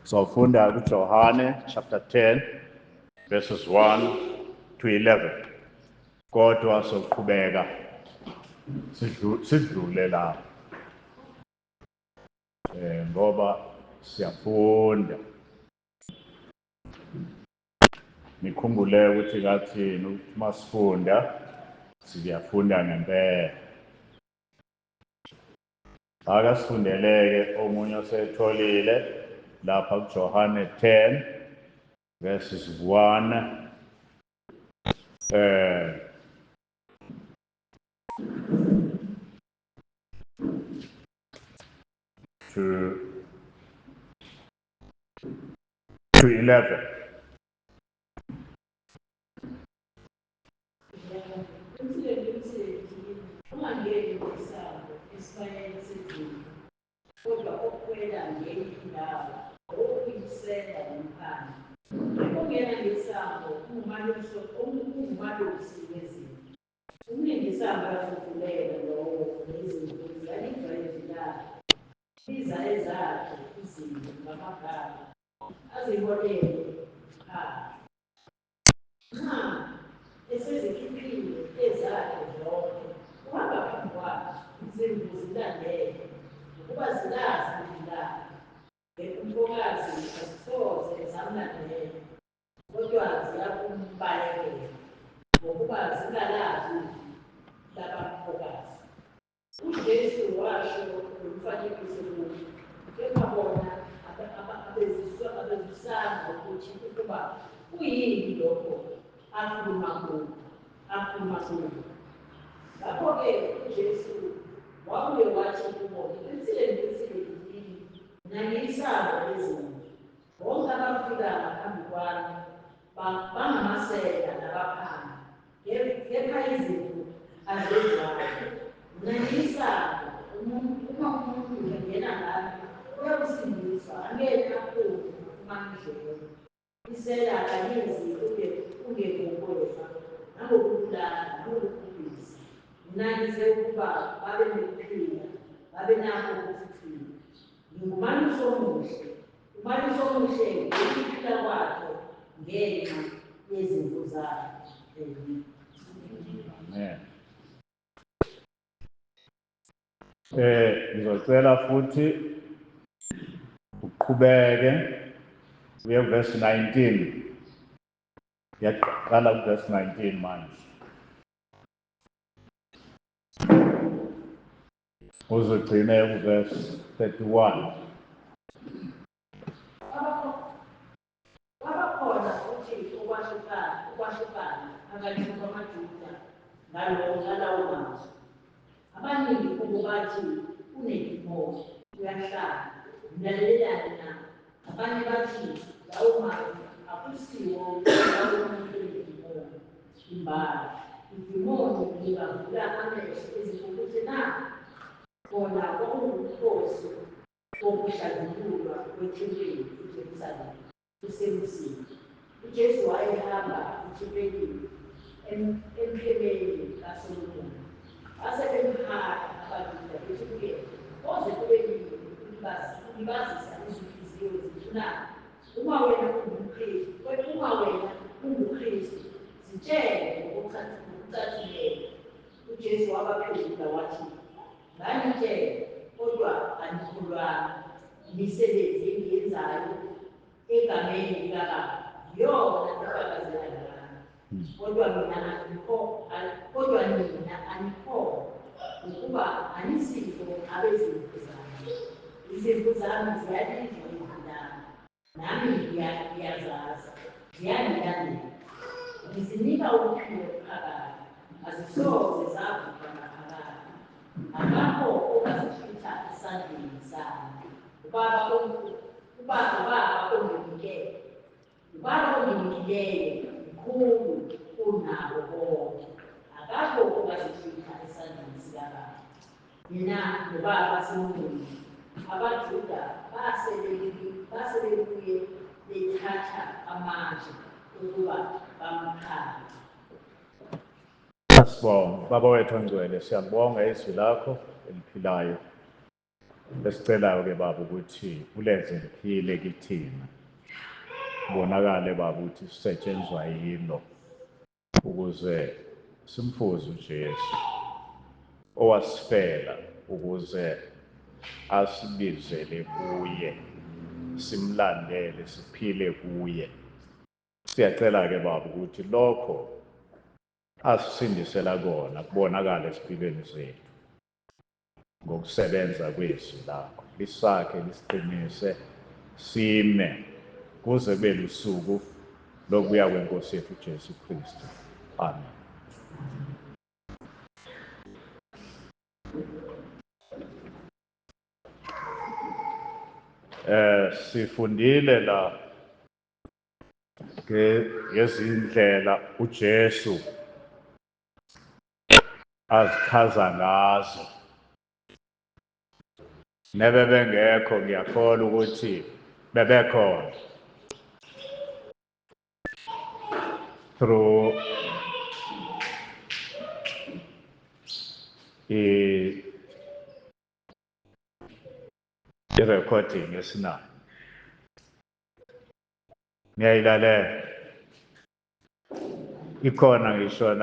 Sofunda kuJohane chapter 10 verses 1 to 11. Kodwa soqhubeka sidlule lapho. Ngoba siyafunda. Nikhumbule ukuthi kathini ukuthi masifunda siyafunda ngempela. Akasifundeleke omunye osetholile lapha kuJohane 10 verses 1 to 11. Ungangeni ngesango esibayeni sezimvu, kodwa okhwela ngenye indawo, okuyisela nomphangi. Ongena ngesango ungumalusi wezimvu. Umlindisango uyakuvulela lowo nezimvu ziyalizwa izwi lakhe, biza ezakhe izimvu ngamagama, aziholele phandle. Nxa esezikhiphile ezakhe zonke, uhamba phambi kwazo, izimvu zilandele, ngokuba zilazi izwi lakhe. Umfokazi azisoze zamlandela, kodwa ziyakumbalekela, ngokuba zingalazi izwi labamfokazi. UJesu washo lo mfanekiso kubo, kepha bona abezwisanga ukuthi ukuba kuyini lokho akhuluma kubo. Lapho-ke uJesu wabuye wathi kubo, ngiqinisile ngiqinisile ngithi kini, mina ngiyisango lezimvu. Bonke abafika ngaphambi kwami bangamasela nabaphangi, kepha izimvu azezwanga. Mina ngiyisango, uma umuntu engena ngami uyakusindiswa, angeke aphume afumane idlelo. Isela kalizi kungekokweba nangokubulala nangokubhubhisa. Mina ngize ukuba babe nokuphila, babe nakho ukuphila. Ngingumalusi omuhle. Umalusi omuhle ukuphila kwakhe ngenxa yezimvu zakhe. Amen. Amen. Ngizocela futhi uqhubeke uye verse 19. Yaqala ku verse 19 manje. Uzogcina ku verse 31. Kwabakhona futhi ukwahlukana phakathi kwamaJuda ngalawo mazwi. Abaningi kubo bathi unedimoni, uyahlanya, mlalelelani na? Abanye bathi lawo mazwi akusiwo awomuntu onedimoni imbala. Idimoni lingavula amehlo ezimpumputhe na? Khona kwakungumkhosi wokuhlanjululwa kwethempeli eJerusalema kusemzini. UJesu wayehamba ethempelini emhebeni kaSolomoni. Base bemhaha abaJuda bethi kuye, koze kube nini ulibazisa izinhliziyo zethu na? Uma wena unguKristu, uma wena unguKristu, zitshele ngokucacileyo. UJesu wabaphendula wathi, nganitshela, kodwa anikholwanga. Imisebenzi engiyenzayo egameni likaBaba iyona efakazela ngami. Kodwa mina anikho, kodwa nina anikholwa, ngokuba anisiko abezimvu zami. Izimvu zami ziyalizwa izwi lami, nami ngiyazazi, ziyangilandela. Ngizinika ukuphila okuphakade, azisoze zabhubha naphakade. Akakho ongazihlwitha esandleni sami. Ubaba ubaba onginikileyo mkhulu kunabo bonke. Akakho ongazihlwitha esandleni sikaBaba. Mina noBaba simunye. AbaJuda base bebuye bethatha amatshe ukuba bamkhande. Asibonge. Baba wethu ongcwele, siyabonga izwi lakho eliphilayo. Esicelayo ke Baba ukuthi ulenze liphile kithina. Kubonakale Baba ukuthi sisetshenzwa yilo ukuze simfuze uJesu owasifela ukuze asibizele kuye, simlandele, siphile kuye. Siyacela-ke Baba ukuthi lokho asisindisela kona kubonakale ezimpilweni zethu ngokusebenza kwezwi lakho. Lisakhe, lisiqinise, sime kuze kube lusuku lokubuya kweNkosi yethu uJesu Kristu. Amen. Sifundile la ngezindlela uJesu azichaza ngazo. Nebebengekho ngiyakholwa ukuthi bebekhona through i-recording esinayo. Niyayilalela, ikhona ngisho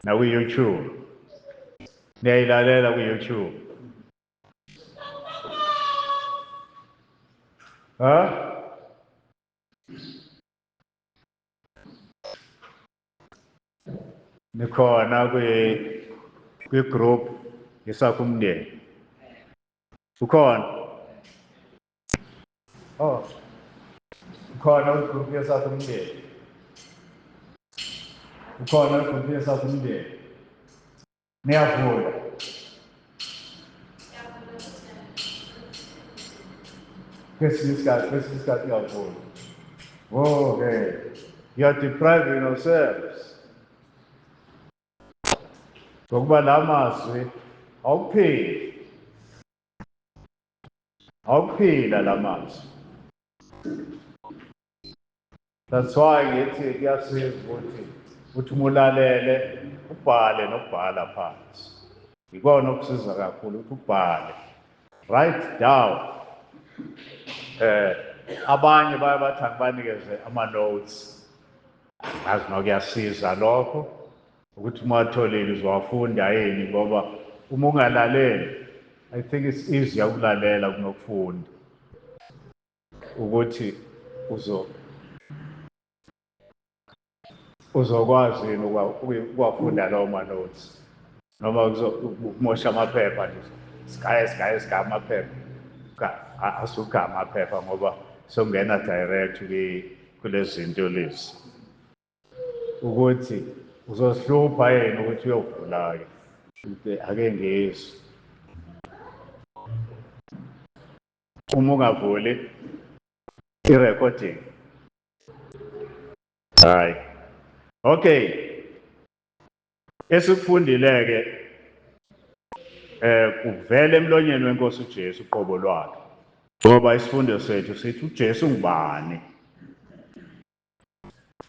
nakwi-YouTube. Niyayilalela kwi-YouTube? Ha, nikhona kwi-group yesakho umndeni? Ukhona? Oh, ukhona kwi-group yesakho umndeni? Ukhona kwi-group yesakho umndeni? Niyavula? Kwesinye isikhathi, kwesinye isikhathi uyavula. Okay, you are depriving yourselves ngokuba la mazwi awuphili, awuphila la mazwi. That's why ngithi kuyasiza ukuthi uthi uma ulalele ubhale nokubhala phansi. Ikona okusiza kakhulu ukuthi ubhale, write down. Abanye baye bathi angibanikeze ama-notes. Ngazi nokuyasiza lokho ukuthi uma watholile uzowafunda yini, ngoba uma ungalaleli, I think it's easier ukulalela kunokufunda, ukuthi uzokwazi yini ukuwafunda lawo ma-notes noma ukumosha amaphepha nje, sigaye sigaye sigaye amaphepha. Asuka amaphepha ngoba sokungena direct kulezi zinto lezi, ukuthi uzozihlupha yini ukuthi uyovula-ke ake ngizwe uma ungavuli i-recording. Hayi, okay, esikufundile-ke kuvela emlonyeni wenkosi uJesu uqobo lwakhe, ngoba isifundo sethu sithi uJesu ngubani.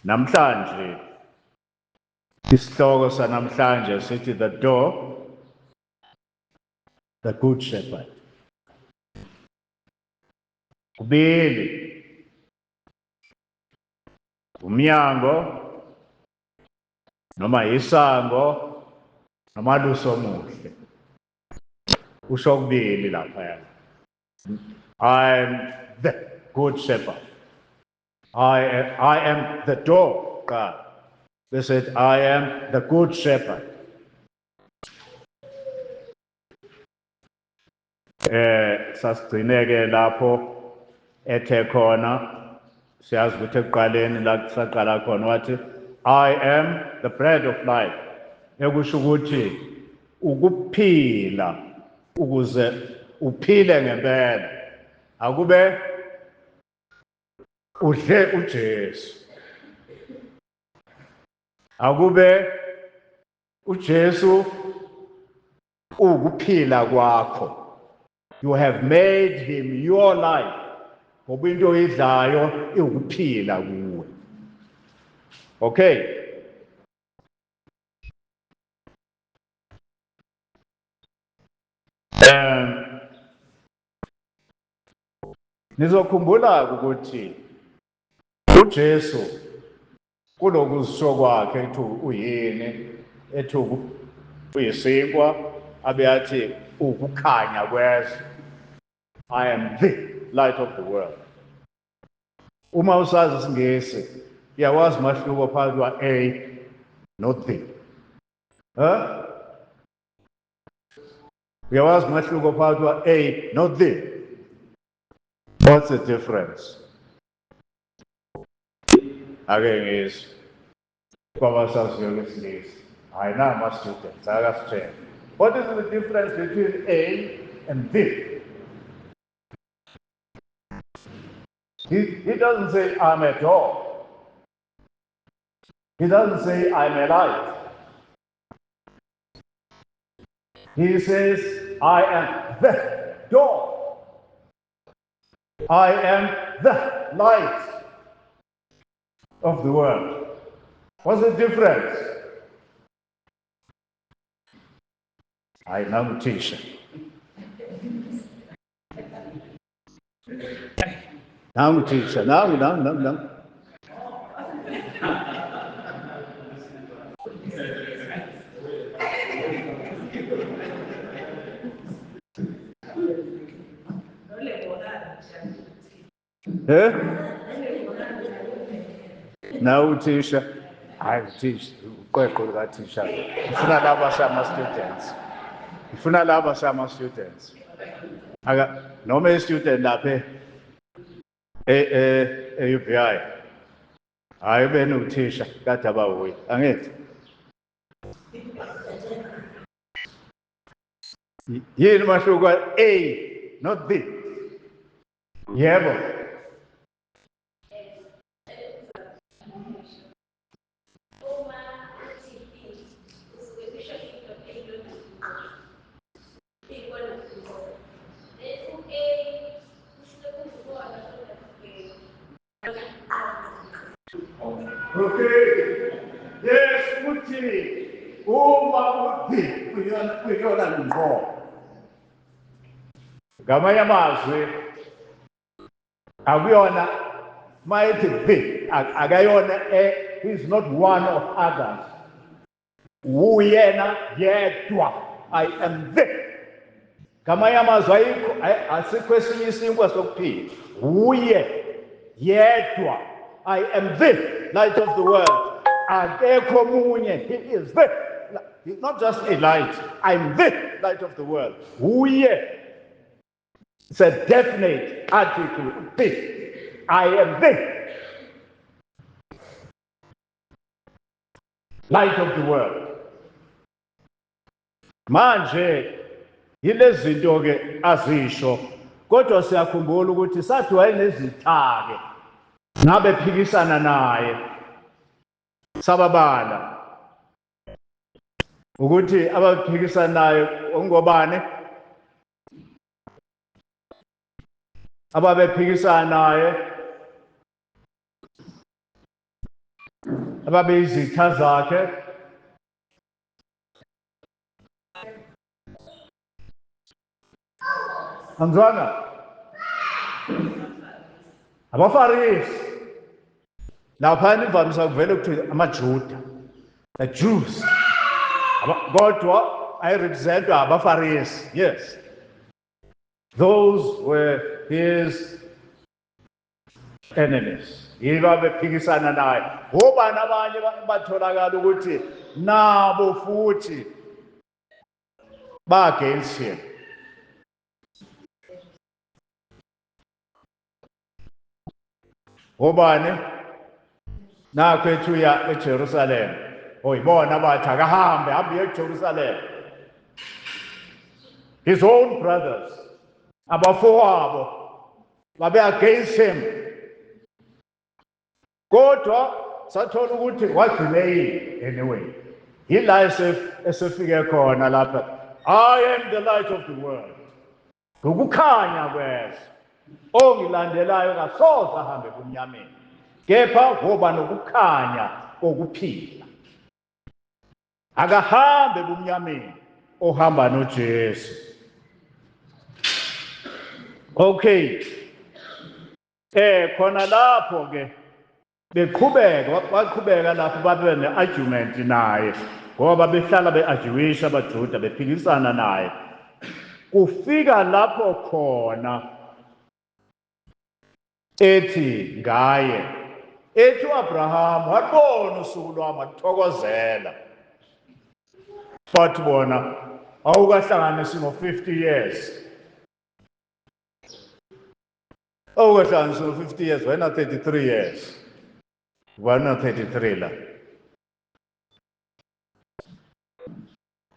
Namhlanje isihloko sanamhlanje sithi the door, the good shepherd. Kubili, umnyango noma isango nomalusi omuhle. Usho kubili lapha. I am the good shepherd. I am the door. God. They said, I am the good shepherd. Sasigcineke lapho ethe khona, siyazi ukuthi ekuqaleni la kusaqala khona wathi I am the bread of life, ekusho ukuthi ukuphila, ukuze uphile ngempela akube udle uJesu, akube uJesu ukuphila kwakho. You have made him your life, ngoba into oyidlayo iwukuphila kuwe. Okay, Nizokhumbula ukuthi uJesu kulokuzisho kwakhe ethi uyini, ethi uyisinkwa, abe athi ukukhanya kwezwe. I am the light of the world. Uma usazi isiNgisi, uyawazi umahluko phakathi kwa-A no the. Huh? Uyawazi umahluko phakathi kwa-A no the? What's the difference? Ake ngizwe kwabasaziyo isiNgisi. Hayi na ama-students akasitshele. What is the difference between A and B? He doesn't say I'm a dog. He doesn't say I'm a light. He says I am the door. I am the light of the world. What's the difference? Hayi nanguthisha. Nangu thisha, nangu nangu nangu nangu. Eh? Nawu uthisha. Hayi uthisha, uqweqwe lukathisha. Ngifuna laba sama students. Ngifuna laba sama students. Aka noma i student lapha e e UBI. Hayi bena uthisha kade abawuyi. Angithi. Yini umahluko A not B? Yebo. Uma uthi B usuke usho into eyiyona ngqo. Iyona ngqo. Then u-A kusuke kungubona kodwa Okay. Yes, uthi uma uthi kuyona kuyona ngqo. Ngamanye amazwi akuyona mayethi the akayona e he is not one of others. Uyena yedwa. I am the. Ngamanye amazwi ayikho asikho esinye isinkwa sokuphila. Uye yedwa. I am the light of the world. Akekho omunye. He is the. He's not just a light. I'm the light of the world. Uye. It's a definite article. The. I am the light of the world. Manje yilezi zinto ke azisho kodwa siyakhumbula ukuthi sathi wayenezitha-ke ngabe phikisana naye sababala ukuthi abaphikisana naye ongobani ababephikisana naye ababeyizitha zakhe angizwanga abafarisi laphana imvamisa kuvele kuthiwe amajuda the Jews kodwa ayirepresentwa abafarisi yes those were his enemies yibo abephikisana naye ngobani abanye batholakala ukuthi nabo futhi ba against him Obani? Nakho ethi uya eJerusalem. Oyibona bathi akahambe, hambe uye eJerusalem. His own brothers, abafowabo babe against him. Kodwa sathola ukuthi wagcine yini anyway. Yila esefike khona lapha. I am the light of the world. Ngokukhanya kwezwe ongilandelayo kasoze ahambe ebumnyameni kepha woba nokukhanya kokuphila. Akahambe ebumnyameni ohamba noJesu. Okay. Khona lapho ke beqhubeka, baqhubeka lapho babe ne-argument naye, ngoba behlala be-arguisha abaJuda, bephikisana naye. Kufika lapho khona ethi ngaye, ethi uAbraham walubona usuku lwami wathokozela. Bathi bona awukahlanganisi ngo-50 years. Awukahlanganisi ngo-50 years, wena 33 years. Wena 33 la.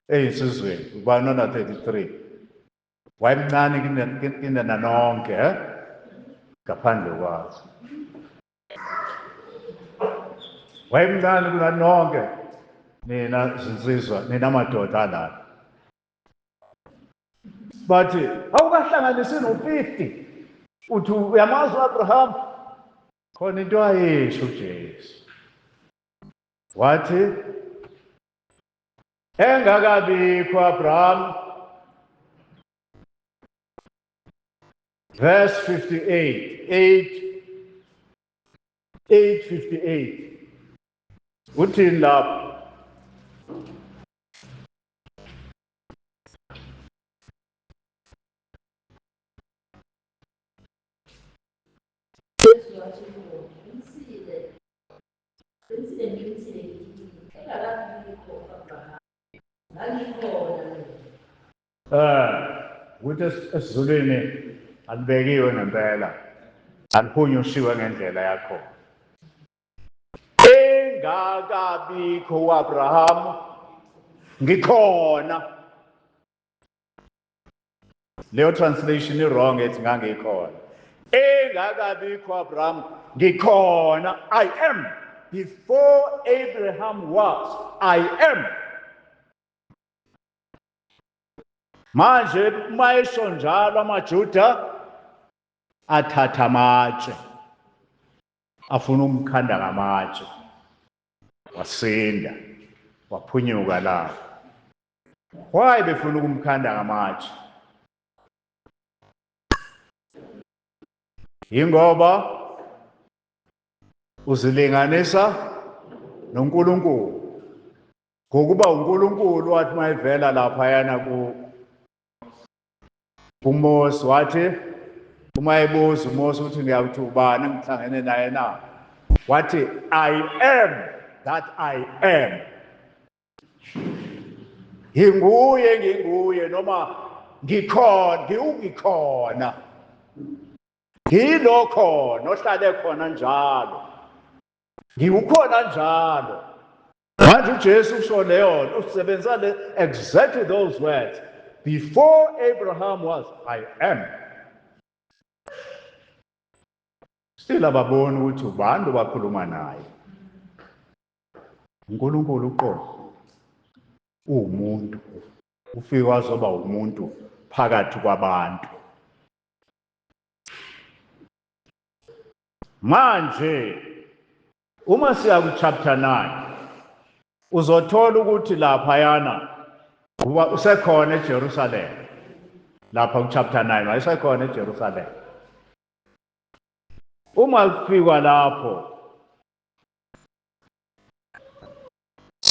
Eyisizweni, ubani ona 33? Wayemncane kinina nonke, eh? Ngaphandle kwakho. Wayemncane kunanonke nina zinsizwa, nina madoda alapha. Bathi awukahlanganisi no-50. Uthi uyamazi uAbraham? Khona into ayisho uJesu. Wathi engakabikho Abraham, verse 58, 8:58. Uthini lapho? Jesu wathi kubo, Ngiqinisile, ngiqinisile, ngiqinisile ngithi kini, engakabikho u-Abrahama, ngangikhona mina. Ukuthi esiZulwini alibekiwe ngempela, alihunyushiwe ngendlela yakho. Engakabikho uAbraham ngikhona. Leyo translation i wrong, ethi ngangikhona. Engakabikho Abraham ngikhona. I am. Before Abraham was, I am. Manje uma esho njalo amaJuda athatha amatshe afuna ukumkhanda ngamatshe, wasinda, waphunyuka lapho. Why befuna ukumkhanda ngamatshe? Yingoba uzilinganisa noNkulunkulu. Ngokuba uNkulunkulu wathi mayivela laphayana kuMose, wathi uma ebuza uMose ukuthi ngiyakuthi ubani engihlangene naye na, wathi I am that I am. Nginguye, nginguye, noma ngikhona, ngiwungikhona, ngilo khona ohlale khona njalo, ngiwukhona njalo. Manje uJesu usho leyo nto, usebenzisa le exactly those words. Before Abraham was, I am. Still ababoni ukuthi ubani obakhuluma naye. uNkulunkulu uqobo uwumuntu, ufike wazoba umuntu phakathi kwabantu. Manje uma siya ku chapter 9 uzothola ukuthi laphayana kuba usekhona eJerusalem. Lapha ku chapter 9 wayesekhona eJerusalem. Uma kufikwa lapho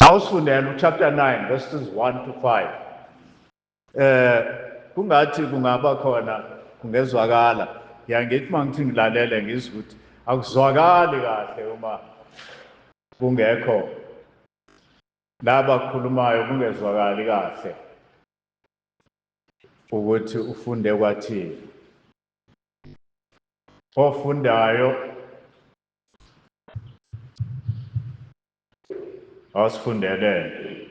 awusifundela uchapter 9 verses 1 to 5. Kungathi kungaba khona kungezwakala. Ngiyangithi mangithi ngilalele ngizwe ukuthi akuzwakali kahle uma kungekho laba khulumayo, kungezwakali kahle ukuthi ufunde kwathini. Ofundayo awusifundelele.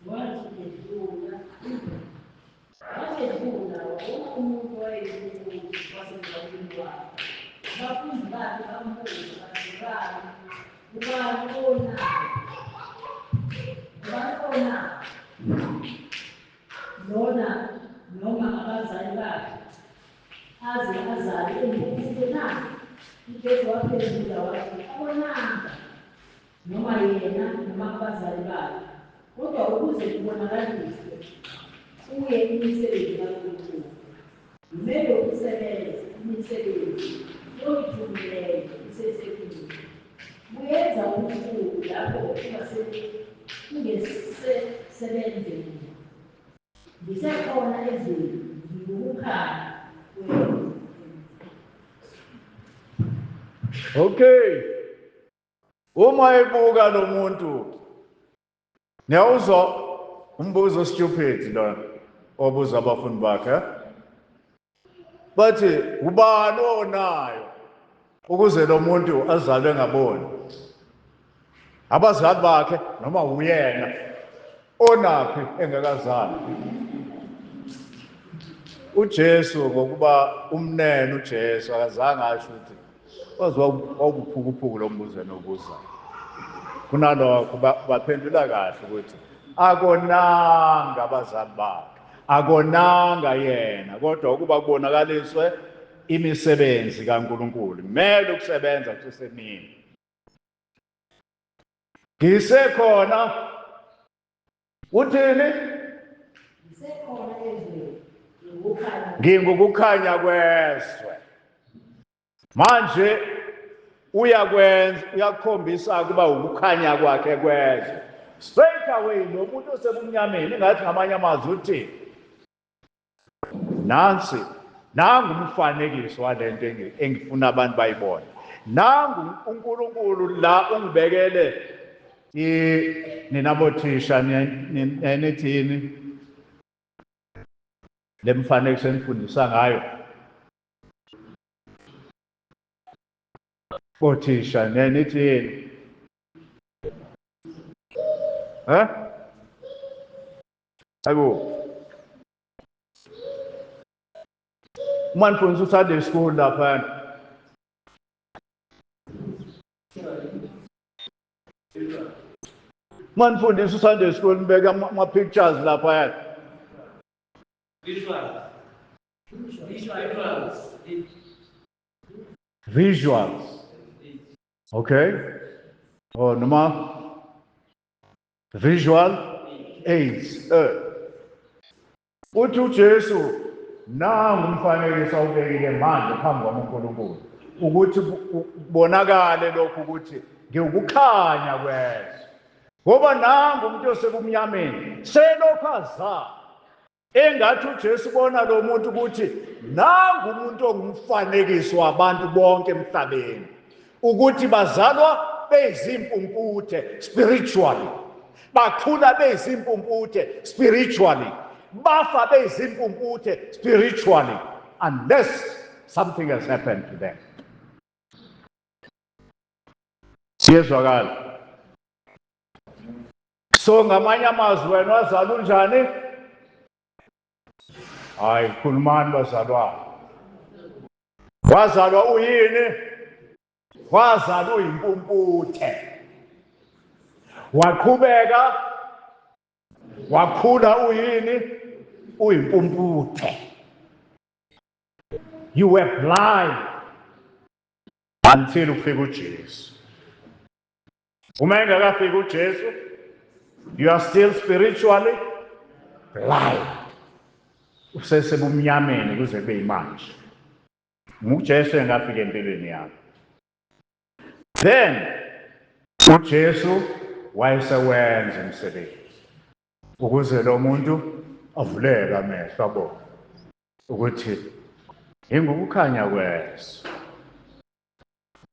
Wathi edlula wabona umuntu owayeyisiphofu wasemzalweni wakhe. Abafundi bakhe bambuza bathi, Rabi, ubani owonayo? Ubani owonayo? Lona noma abazali bakhe, aze azale eyimpumputhe na? UJesu waphendula wathi, Abonanga, noma yena noma abazali bakhe, kodwa ukuze kubonakaliswe Kuye imisebenzi kaNkulunkulu. Ngimele ukusebenza imisebenzi yongithumileyo isesemini. Buyenza ubusuku lapho kungesebenze mina. Ngisekhona ezweni, ngingukukhanya kwezwe. Okay. Uma ebuka lo muntu, niyawuzwa umbuzo stupid lo obuza abafundi bakhe. Bathi ubani onayo ukuze lo muntu azalwe ngaboni? Abazali bakhe noma uyena onaphi engakazali? UJesu ngokuba umnene, uJesu akazange asho ukuthi waze wawubuphukuphuku lo mbuzo enobuzayo. Kunalokho baphendula kahle ukuthi akonanga abazali bakhe, akonanga yena, kodwa ukuba kubonakaliswe imisebenzi kaNkulunkulu. Kumele ukusebenza kusesemini. Ngisekhona uthini? Ngisekhona ezweni, ngingukukhanya. Ngingukukhanya kwezwe. Manje uyakwenza, uyakukhombisa ukuba ukukhanya kwakhe kwezwe. Straight away lo muntu osebumnyameni, ingathi ngamanye amazwi uthi nansi, nangu umfanekiso walento engifuna abantu bayibone. Nangu uNkulunkulu la ungibekele nina bothisha nithini le mfanekiso enifundisa ngayo? Bothisha nithini? Eh? Hayibo. Uma nifundisa uSunday school lapha. Uma nifundisa uSunday school nibeka ama pictures lapha. Visuals. Visuals. Visuals. Okay. Oh, noma visual aids. Uthi uJesu nangu umfanekiso awubekile manje phambi kwaNkulunkulu ukuthi kubonakale lokhu ukuthi ngiwukukhanya kwezwe. Ngoba nangu umuntu osebumnyameni selokhu azalwa. Engathi uJesu ubona lo muntu ukuthi nangu umuntu ongumfanekiso wabantu bonke emhlabeni, ukuthi bazalwa beyizimpumputhe spiritually, bakhula beyizimpumputhe spiritually, bafa beyizimpumputhe spiritually, unless something has happened to them. Siyezwakala. So ngamanye amazwi wena wazalwa unjani? Hayi, khulumani bazalwane. Wazalwa uyini? Wazalwa uyimpumputhe. Waqhubeka wakhula uyini? Uyimpumputhe. You were blind until ufika uJesu. Uma engakafiki uJesu, you are still spiritually blind. Usesebumnyameni kuze kube yimanje. UJesu engafika empilweni yakho. Then uJesu wayesewenza umsebenzi ukuze lo muntu avuleke amehlo abone ukuthi ingukukhanya kwezwe.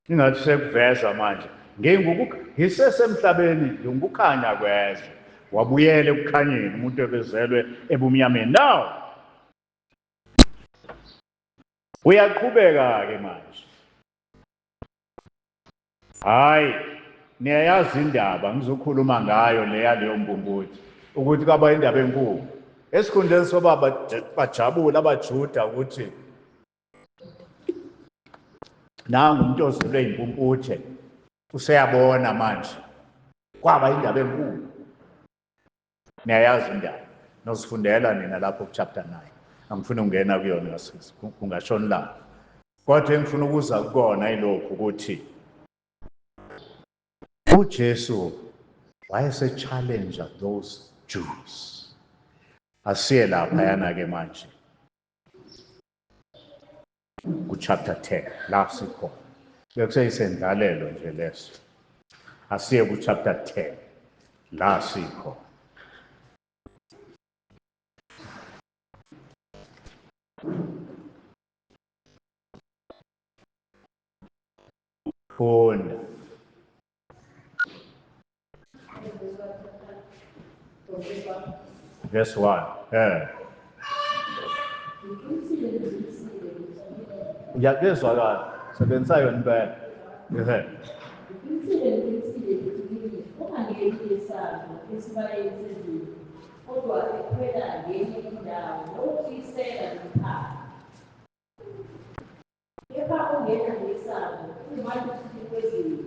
Ingathi sekuveza manje ngisesemhlabeni ngingukukhanya kwezwe. Wabuyela ekukhanyeni umuntu ebezelwe ebumnyameni. Now uyaqhubeka ke manje. Hayi, niyayazi indaba ngizokhuluma ngayo leya leyo mpumputhe ukuthi kwaba indaba enkulu. Esikhundleni soba bajabule abaJuda ukuthi nangu umuntu ozelwe impumputhe useyabona manje, kwaba indaba enkulu. Niyayazi indaba, nozifundela nina lapho ku chapter 9. Angifuni ukungena kuyona kungashoni la. Kodwa engifuna ukuza kukona yilokhu ukuthi uJesu wayese challenge those Jews. Asiye lapha yana ke manje. Ku chapter 10 la sikhona. Bekuseyisendlalelo nje leso. Asiye ku chapter 10 la sikhona. Funda. Verse 1. Eh. Ngiyakuzwakala. Sebenzisa yona impela. Ehe. Ngiqinisile, ngiqinisile ngithi kini, ungangeni ngesango esibayeni sezimvu, kodwa ekhwela ngenye indawo, lowo uyisela nomphangi. Kepha ongena ngesango ungumalusi wezimvu.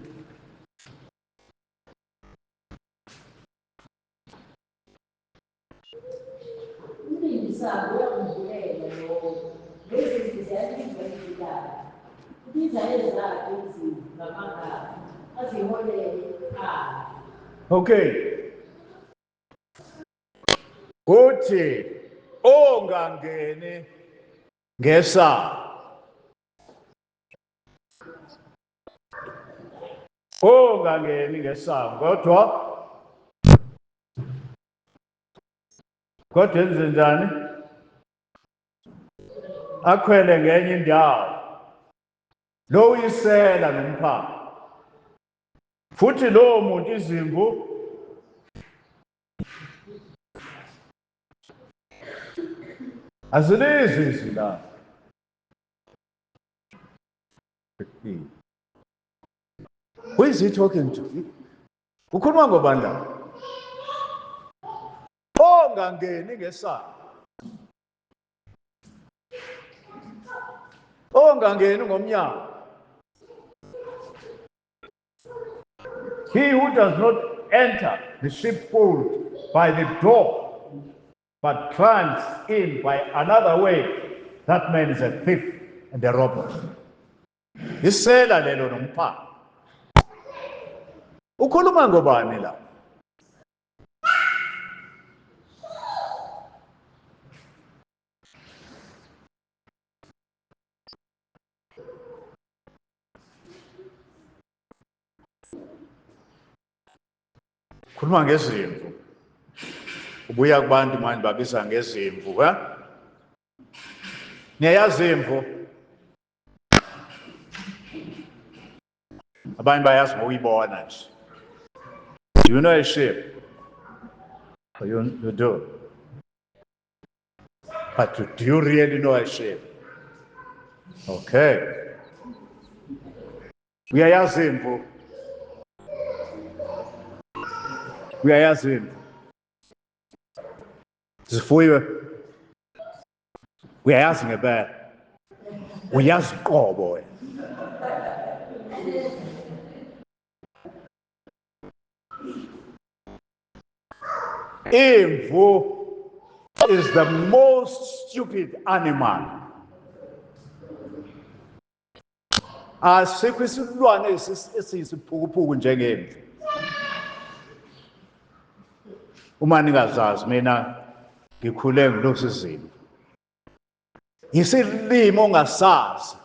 Umlindisango uyakumvulela lowo, nezimvu ziyalizwa izwi lakhe. Ubiza ezakhe izimvu ngamagama, aziholele phandle. Okay. Kuthi ongangeni ngesango. Ongangeni ngesango kodwa kodwa enze njani? Akhwele ngenye indawo. Lo uyisela nomphako. Futhi lowo muntu izimvu azilizwi izwi lakhe. Who is he talking to? Ukhuluma ngobani la? Ongangeni ngesango. Ongangeni ngomnyango. He who does not enter the sheepfold by the door, but climbs in by another way, that man is a thief and a robber. Isela lelo nomphangi. Ukhuluma ngobani la? Khuluma ngezimvu. Ubuya kubantu manje babiza ngezimvu, ha? Niyayazi imvu? Abanye bayazi ngokuyibona nje. Do you know a sheep? You do. But do you really know a sheep? Okay. Uyayazi imvu? Uyayazi imvu? Zifuyiwe. Uyayazi ngempela. Uyazi qobo wena. Imvu is the most stupid animal. Asikho isilwane esiyisiphukuphuku njengemvu. Uma ningazazi mina ngikhule ngilusa izimvu. Yisilimo ongasazi.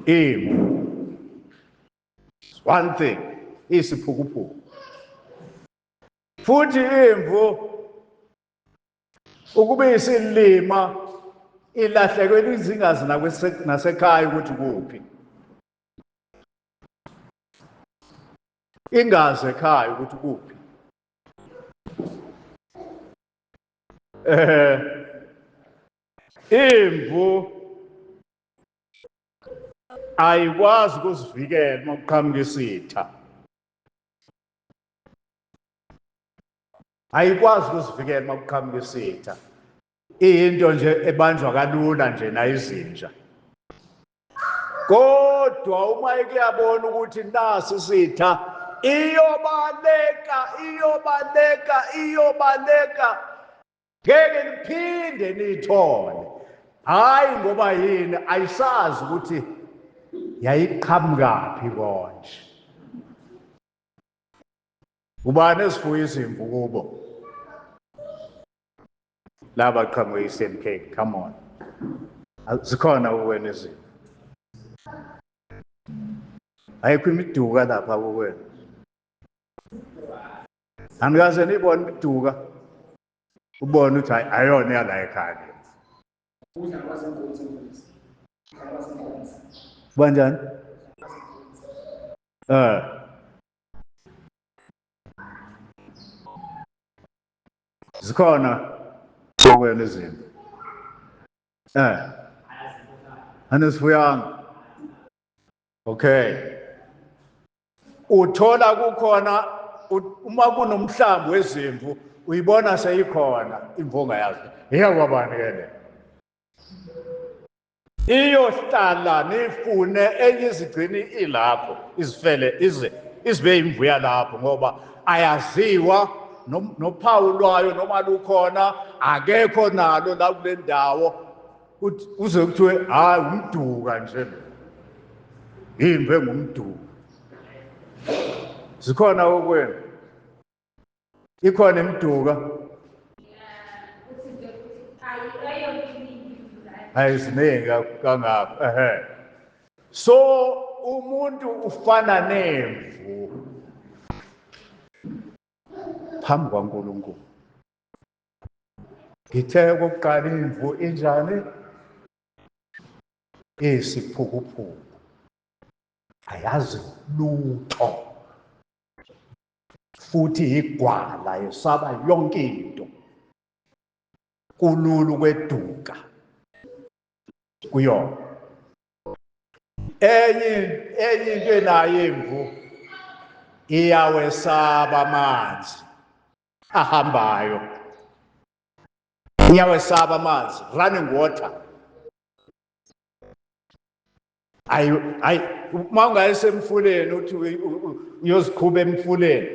Imvu. One thing isiphukuphuku. Futhi imvu ukube isilima ilahlekelwe izingazi nasekhaya ukuthi kuphi. Ingazi ekhaya ukuthi kuphi. Eh imvu ayikwazi ukuzivikela uma kuqhamuka isitha. Ayikwazi ukuzivikela uma kuqhamuka isitha. Iyinto nje ebanjwa kalula nje nayizinja. Kodwa uma ikuyabona ukuthi nasi isitha iyobaleka iyobaleka iyobaleka ngeke niphinde niyithole. Hayi ngoba yini ayisazi ukuthi yayiqhamukaphi konje. Ubani esifuya izimvu kubo? Laba qhamuka e-Eastern Cape, come on. Zikhona kuwena izinto. Ayikho imiduka lapha kuwena. Anikaze niyibone imiduka. Ubone ukuthi hayi ayona yala ekhaya le. Udla kwazinkonzi mfundisi. Udla kwazinkonzi. Banjani? Eh. Zikhona kuwena izinto. Eh. Anisifuyanga. Okay. Uthola kukhona uma kunomhlambi wezimvu uyibona seyikhona imvu ongayazi. Iyakwabani ke le? Iyohlala nifune enye izigcini ilapho izifele ize izibe imvu yalapho ngoba ayaziwa nophawu lwayo noma lukhona akekho nalo la kule ndawo uze kuthiwe hayi umduka nje lo imvu engumduka. Zikhona okwenu? Ikhona imiduka? Ayiziningi kangako. Ehe. So umuntu ufana nemvu phambi kwaNkulunkulu. Ngithe okokuqala imvu injani? Isiphukuphuku. Ayazi lutho. Futhi igwala yesaba yonke into. Kulula ukweduka kuyona. Enye enye into enayo imvu iyawesaba amanzi ahambayo. Iyawesaba amanzi, running water. Ayi ayi uma ungayise emfuleni uthi uyoziqhuba emfuleni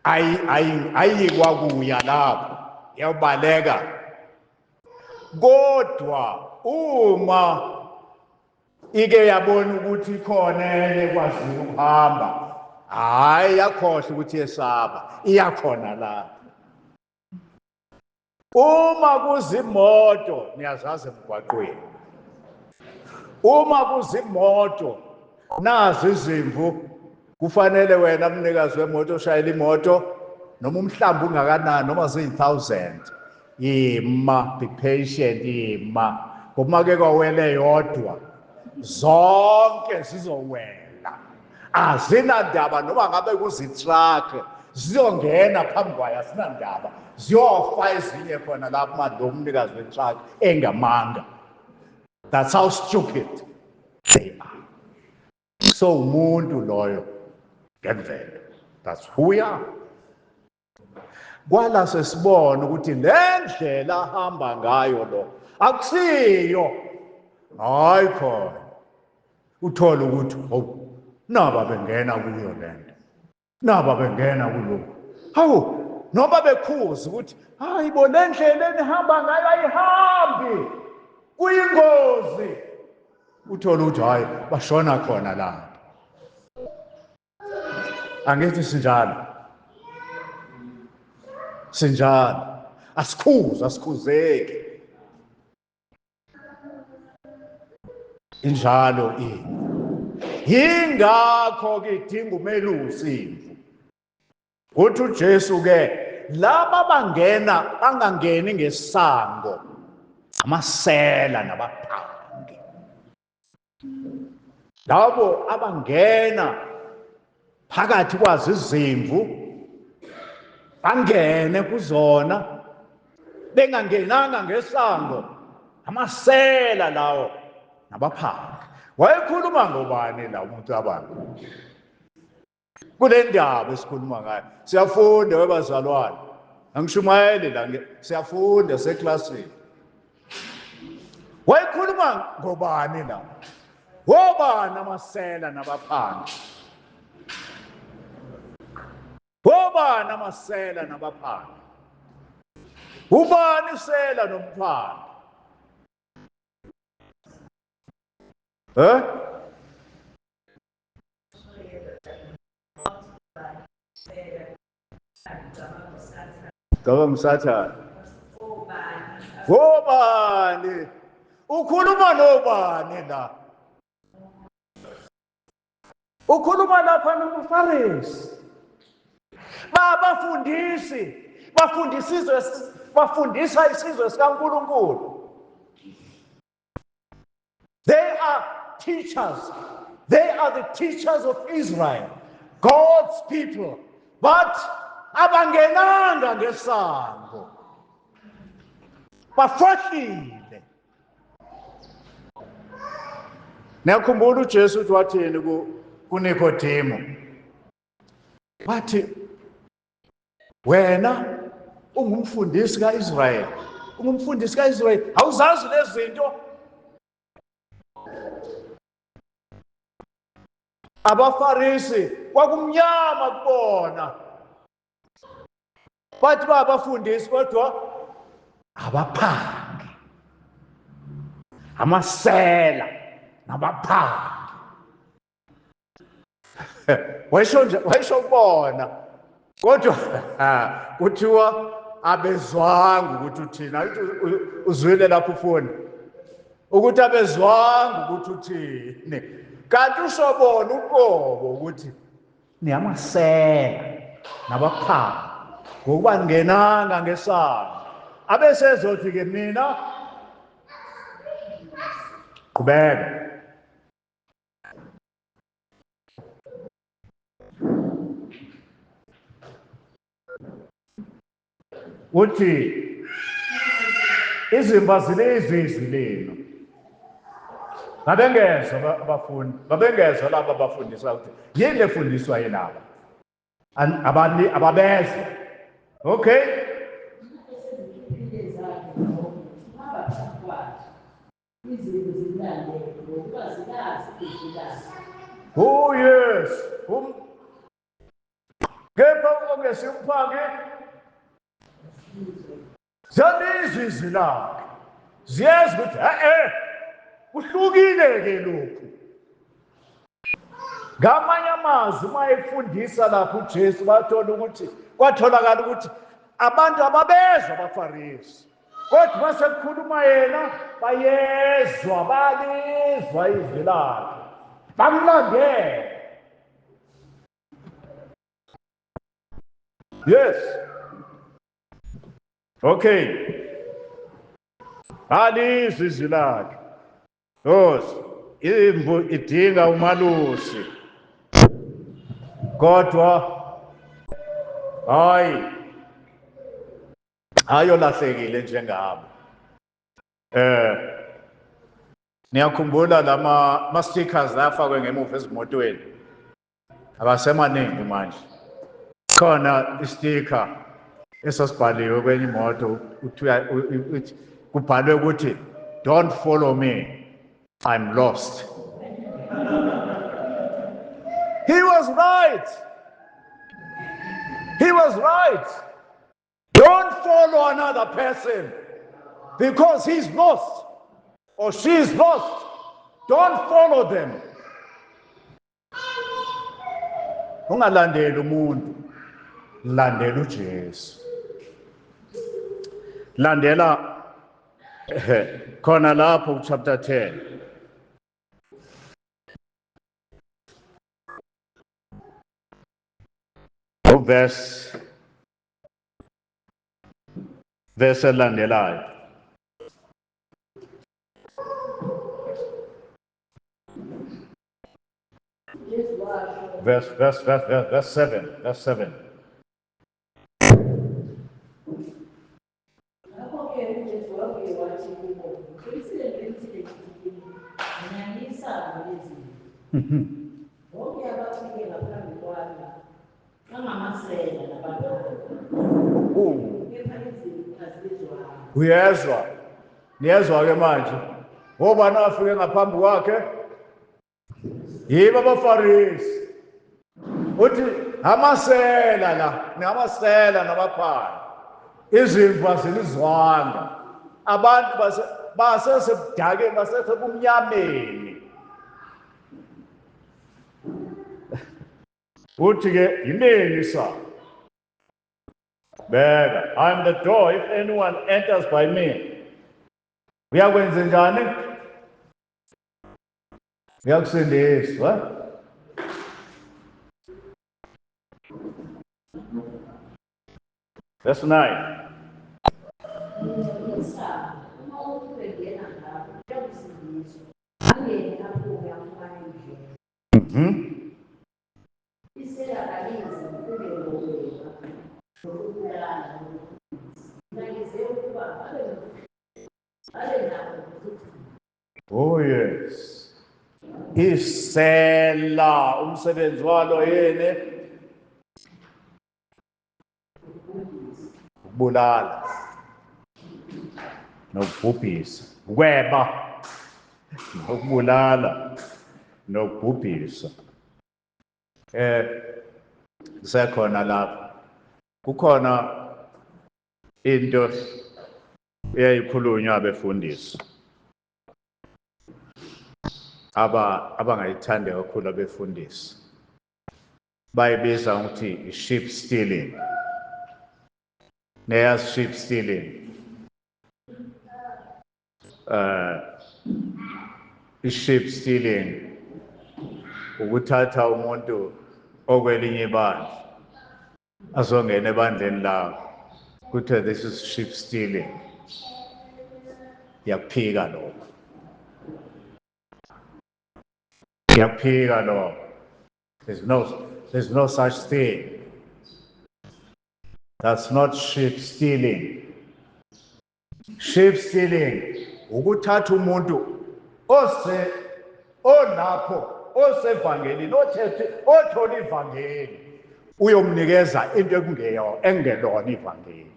ayi ayi ayikwa kuya lapho iyabaleka. Kodwa uma ike yabona ukuthi ikhona enye ekwaziyo ukuhamba, hhayi yakhohlwa ukuthi yesaba, iyakhona lapho. Uma kuzimoto niyazazi emgwaqweni. Uma kuzimoto nazi izimvu, kufanele wena mnikazi wemoto oshayela imoto noma umhlambi ungakanani noma ziyi-1000, ima, be patient, ima, ngoba ke kwawele yodwa zonke zizowela, azinandaba noma ngabe kuzitruck ziyongena phambi kwayo, azinandaba, ziyofa ezinye khona lapho uma lo mnikazi wetruck engamanga. That's how stupid they are. So umuntu loyo ngemvelo, that's who we are. Kwala sesibona ukuthi le ndlela ahamba ngayo lo akusiyo, hayi khona uthola ukuthi oh naba bengena kuyo lento, naba bengena kulokhu, hawu noma bekhuza ukuthi hayi bo le ndlela enihamba ngayo ayihambi, kuyingozi, uthola ukuthi hayi bashona khona lapho. Angithi sinjalo, sinjalo, asikhuzi, asikhuzeki. Injalo imvu. Yingakho ke idinga umelusi imvu. Uthi uJesu ke laba bangena bangangeni ngesango, amasela nabaphangi. Labo abangena phakathi kwazo izimvu bangene kuzona bengangenanga ngesango, amasela lawo nabaphangi. Wayekhuluma ngobani la umuntu abantu? Kule ndaba esikhuluma ngayo siyafunda webazalwane, angishumayeli la, siyafunda seklasini. Wayekhuluma ngobani la? Wobani amasela nabaphangi? Wobani amasela nabaphangi? Ubani isela nomphangi? Eh? Cabanga uSathane. Ngobani? Ukhuluma nobani la? Ukhuluma lapha noMfarisi. Babafundisi, bafundisa izwe, bafundisa isizwe sikaNkulunkulu. They are teachers. They are the teachers of Israel, God's people. But abangenanga ngesango. Bafohlile. Niyakhumbula uJesu ukuthi wathini kuNikodemo? Wathi wena ungumfundisi kaIsrayeli, ungumfundisi kaIsrayeli, awuzazi lezi zinto. AbaFarisi kwakumnyama kubona. Bathi babafundisi kodwa abaphangi, amasela nabaphangi. Wayesho nje, wayesho kubona, kodwa kuthiwa abezwanga ukuthi uthini. Akithi uzwile lapho ufuna ukuthi abezwanga ukuthi uthini, kanti usho bona uqobo ukuthi niyamasela nabaphangi ngokuba ningenanga ngesango. Abesezothi-ke mina qhubeka. Uthi izimba zilizwe izwi lenu. Babengezwa abafundi, babengezwa laba abafundiswa ukuthi yini lefundiswa yilaba. Abani ababezwa. Okay. Oh yes. Um Kepha ongesimuphangi ziyalizwa izwi lakhe, ziyezwa ukuthi e-e kuhlukile-ke lokhu. Ngamanye amazwi uma efundisa lapho uJesu bathola ukuthi kwatholakala ukuthi abantu ababezwa abaFarisi, kodwa uma sekukhuluma yena bayezwa, balizwa izwi lakhe, bamlandela. Yes. Okay. Alizwi izwi lakhe. Nkosi, imvu idinga umalusi. Kodwa hayi hayi olahlekile njengabo. Eh niyakhumbula lama ma stickers afakwe ngemuva ezimotweni. Abasemaningi manje. Khona istika esasibhaliwe kwenye imoto uthi kubhalwe ukuthi don't follow me, I'm lost. He was right. He was right. Don't follow another person because he's lost or she's lost. Don't follow them. Ungalandeli umuntu, landela uJesu. Landela khona lapho ku chapter 10. Verse verse elandelayo. Verse, verse, verse, verse, verse 7, verse 7. Ngakho-ke uJesu wabuye wathi kubo, Ngiqinisile, ngiqinisile ngithi kini, mina ngiyisango lezimvu. Bonke abafike ngaphambi kwami bangamasela nabaphangi, kepha izimvu azizwanga. Uyezwa? Niyezwa-ke manje? Ngobani afike ngaphambi kwakhe? Yibo abaFarisi. Uthi amasela la, namasela nabaphangi. Izimvu azilizwanga. Abantu basesebudakeni, basesebumnyameni. Uthi ke yimini sa. Beka, I am the door, if anyone enters by me. Uyakwenza njani? Uyakusindiswa. Verse 9. Uma umuntu engena ngapho, uyakusindiswa. Angene aphume afumane indlela. Isela kalizi kungelokweba, nokubulala, nokubhubhisa. Mina ngize ukuba babe nakho ukuchuma. Oh yes. Isela umsebenzi walo yini? Ukubulala nokubhubhisa, ukweba nokubulala nokubhubhisa. Sekhona lapha kukhona into eyayikhulunywa abefundisi abangayithandi kakhulu abefundisi, bayibiza ngokuthi i-sheep stealing. Neyazi sheep stealing? I-sheep stealing ukuthatha umuntu okwelinye ibandla azongena ebandleni lakho, kuthiwe this is sheep stealing. Ngiyakuphika lokho, ngiyakuphika lokho. There's no such thing. That's not sheep stealing. Sheep stealing ukuthatha umuntu ose olapho osevangelini othethe othola ivangeli uyomnikeza into ekungeyo engelona ivangeli.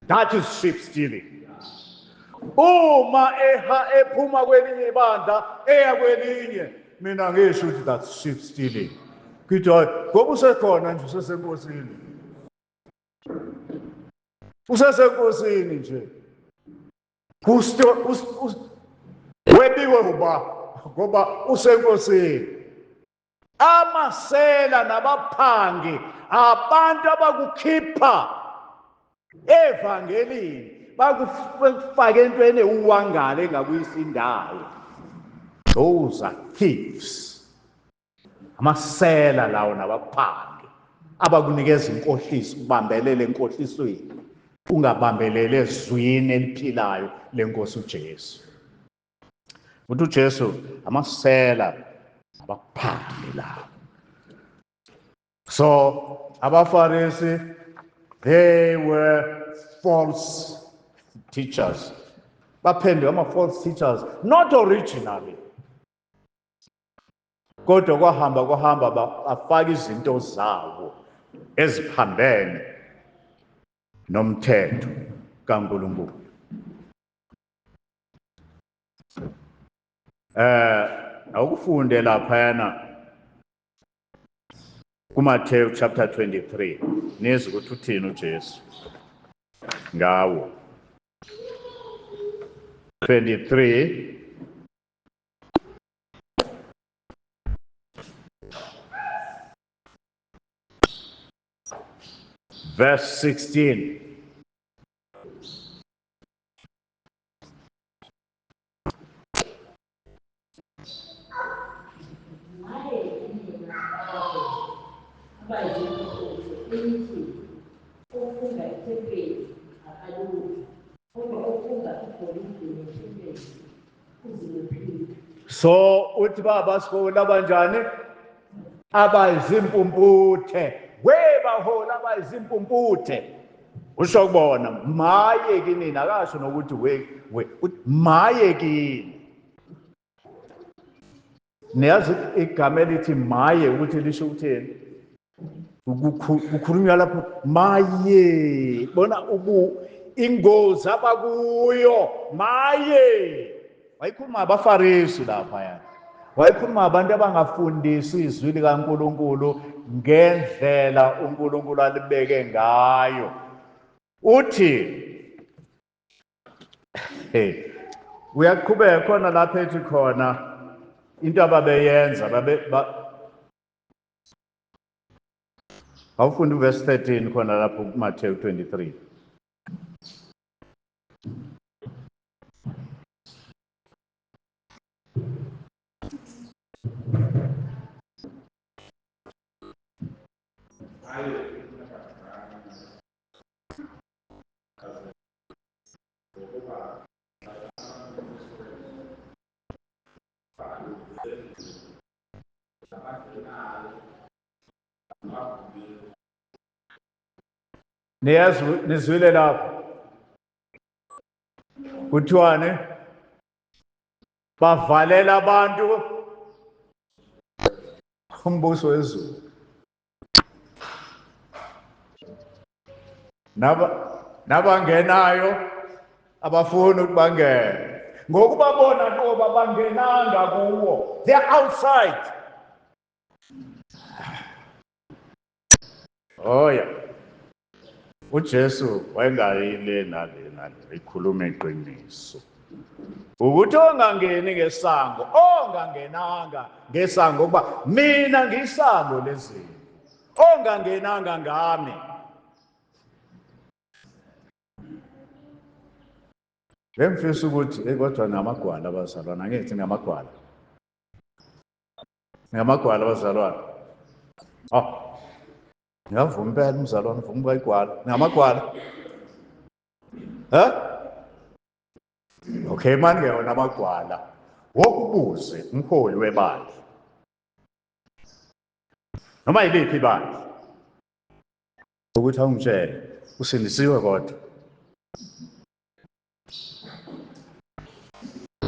That is sheep stealing. Uma eha ephuma kwelinye ibandla eya kwelinye, mina ngisho ukuthi that's sheep stealing. Ngithi hayi, ngoba usekhona nje, usesenkosini, usesenkosini nje. Webiwe uba ngoba usenkosini. Amasela nabaphangi abantu abakukhipha evangelini bakufake entweni ewuwangale engakuyisindayo. Those are thieves. Amasela lawo nabaphangi abakunikeza inkohliso, ubambelele enkohlisweni, ungabambelele ezwini eliphilayo lenkosi uJesu. Uthi uJesu amasela abaphangi lawo. So abaFarisi, they were false teachers. Baphenduka ama-false teachers, not originally. Kodwa kwahamba kwahamba bafaka izinto zabo eziphambene nomthetho kaNkulunkulu. Awukufunde laphayana kuMathewu chapter 23, nizwe ukuthi uthini uJesu ngawo. 23 verse 16. Maye kinina abayizimpumputhe, enithi ofunga ithempeli akalutho, kodwa ofunga igolide nethempeli uzibophile. So uthi baba sikola abanjani? Abayizimpumputhe. We baholi abayizimpumputhe. Usho kubona maye kinina, akasho nokuthi we we, uthi maye kini. Niyazi igama elithi maye ukuthi lisho ukuthini? Kukhulunywa lapho maye, bona ubu ingozi abakuyo maye. Wayikhuluma abaFarisi lapha yana. Wayikhuluma abantu abangafundisi izwi likaNkulunkulu ngendlela uNkulunkulu alibeke ngayo. Uthi hey, uyaqhubeka khona lapha ethi khona into ababeyenza babe ba, Awufunda uverse 13 khona lapho kuMathewu 23. Niyazi nizwile lapho. Kuthiwani? Bavalela abantu umbuso wezulu. Naba nabangenayo abafuni ukuthi bangene. Ngokuba bona qoba bangenanga kuwo. They are outside. Oh yeah. UJesu wayengayi le nale nale, ekhuluma iqiniso. Ukuthi ongangeni ngesango, ongangenanga ngesango kuba mina ngisango lezimvu. Ongangenanga ngami. Bengifisa ukuthi hey kodwa namagwala abazalwana, angithi ngamagwala. Ngamagwala abazalwane. Oh. Ngiyavuma impela umzalwane uvuma ukuba igwala. Ngamagwala. Eh? Okay manje wona amagwala. Wokubuze umholi webandla. Noma yiliphi ibandla. Ukuthi awungitshele usindisiwe kodwa.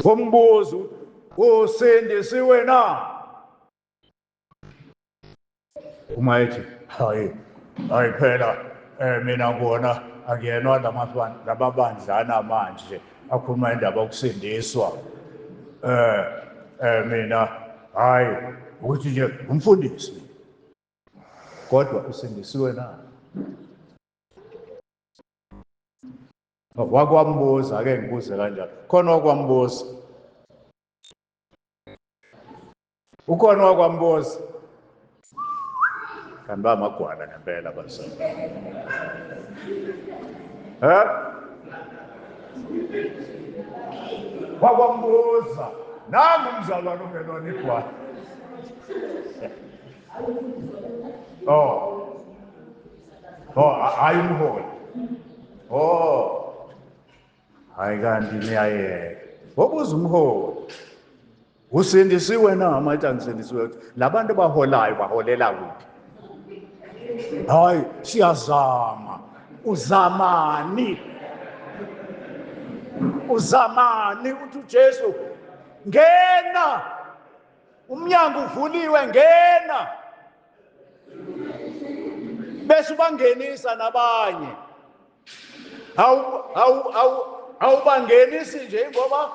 Umbuzo usindisiwe na? Uma ethi hayi hayi phela mina ngibona akuyenwa lamabandlana manje akhuluma indaba yokusindiswa mina hayi ukuthi nje umfundisi kodwa usindisiwe na? Wakwambuza ake ngibuze kanjalo. Khona wakwambuza. Ukhona wakwambuza. Kanti bamagwala ngempela bazali. Eh? Wakwambuza. Nangu umzalwane ungelona igwala. Oh. Oh, hayi umholi. Oh. Hayi kanti niyayeka. Wobuza umholi. Usindisiwe na amathi angisindisiwe. Labantu abaholayo baholela kuphi? Hayi, siyazama. Uzamani? Uzamani uthi uJesu ngena umnyango uvuliwe ngena bese ubangenisa nabanye awubangenisi nje ngoba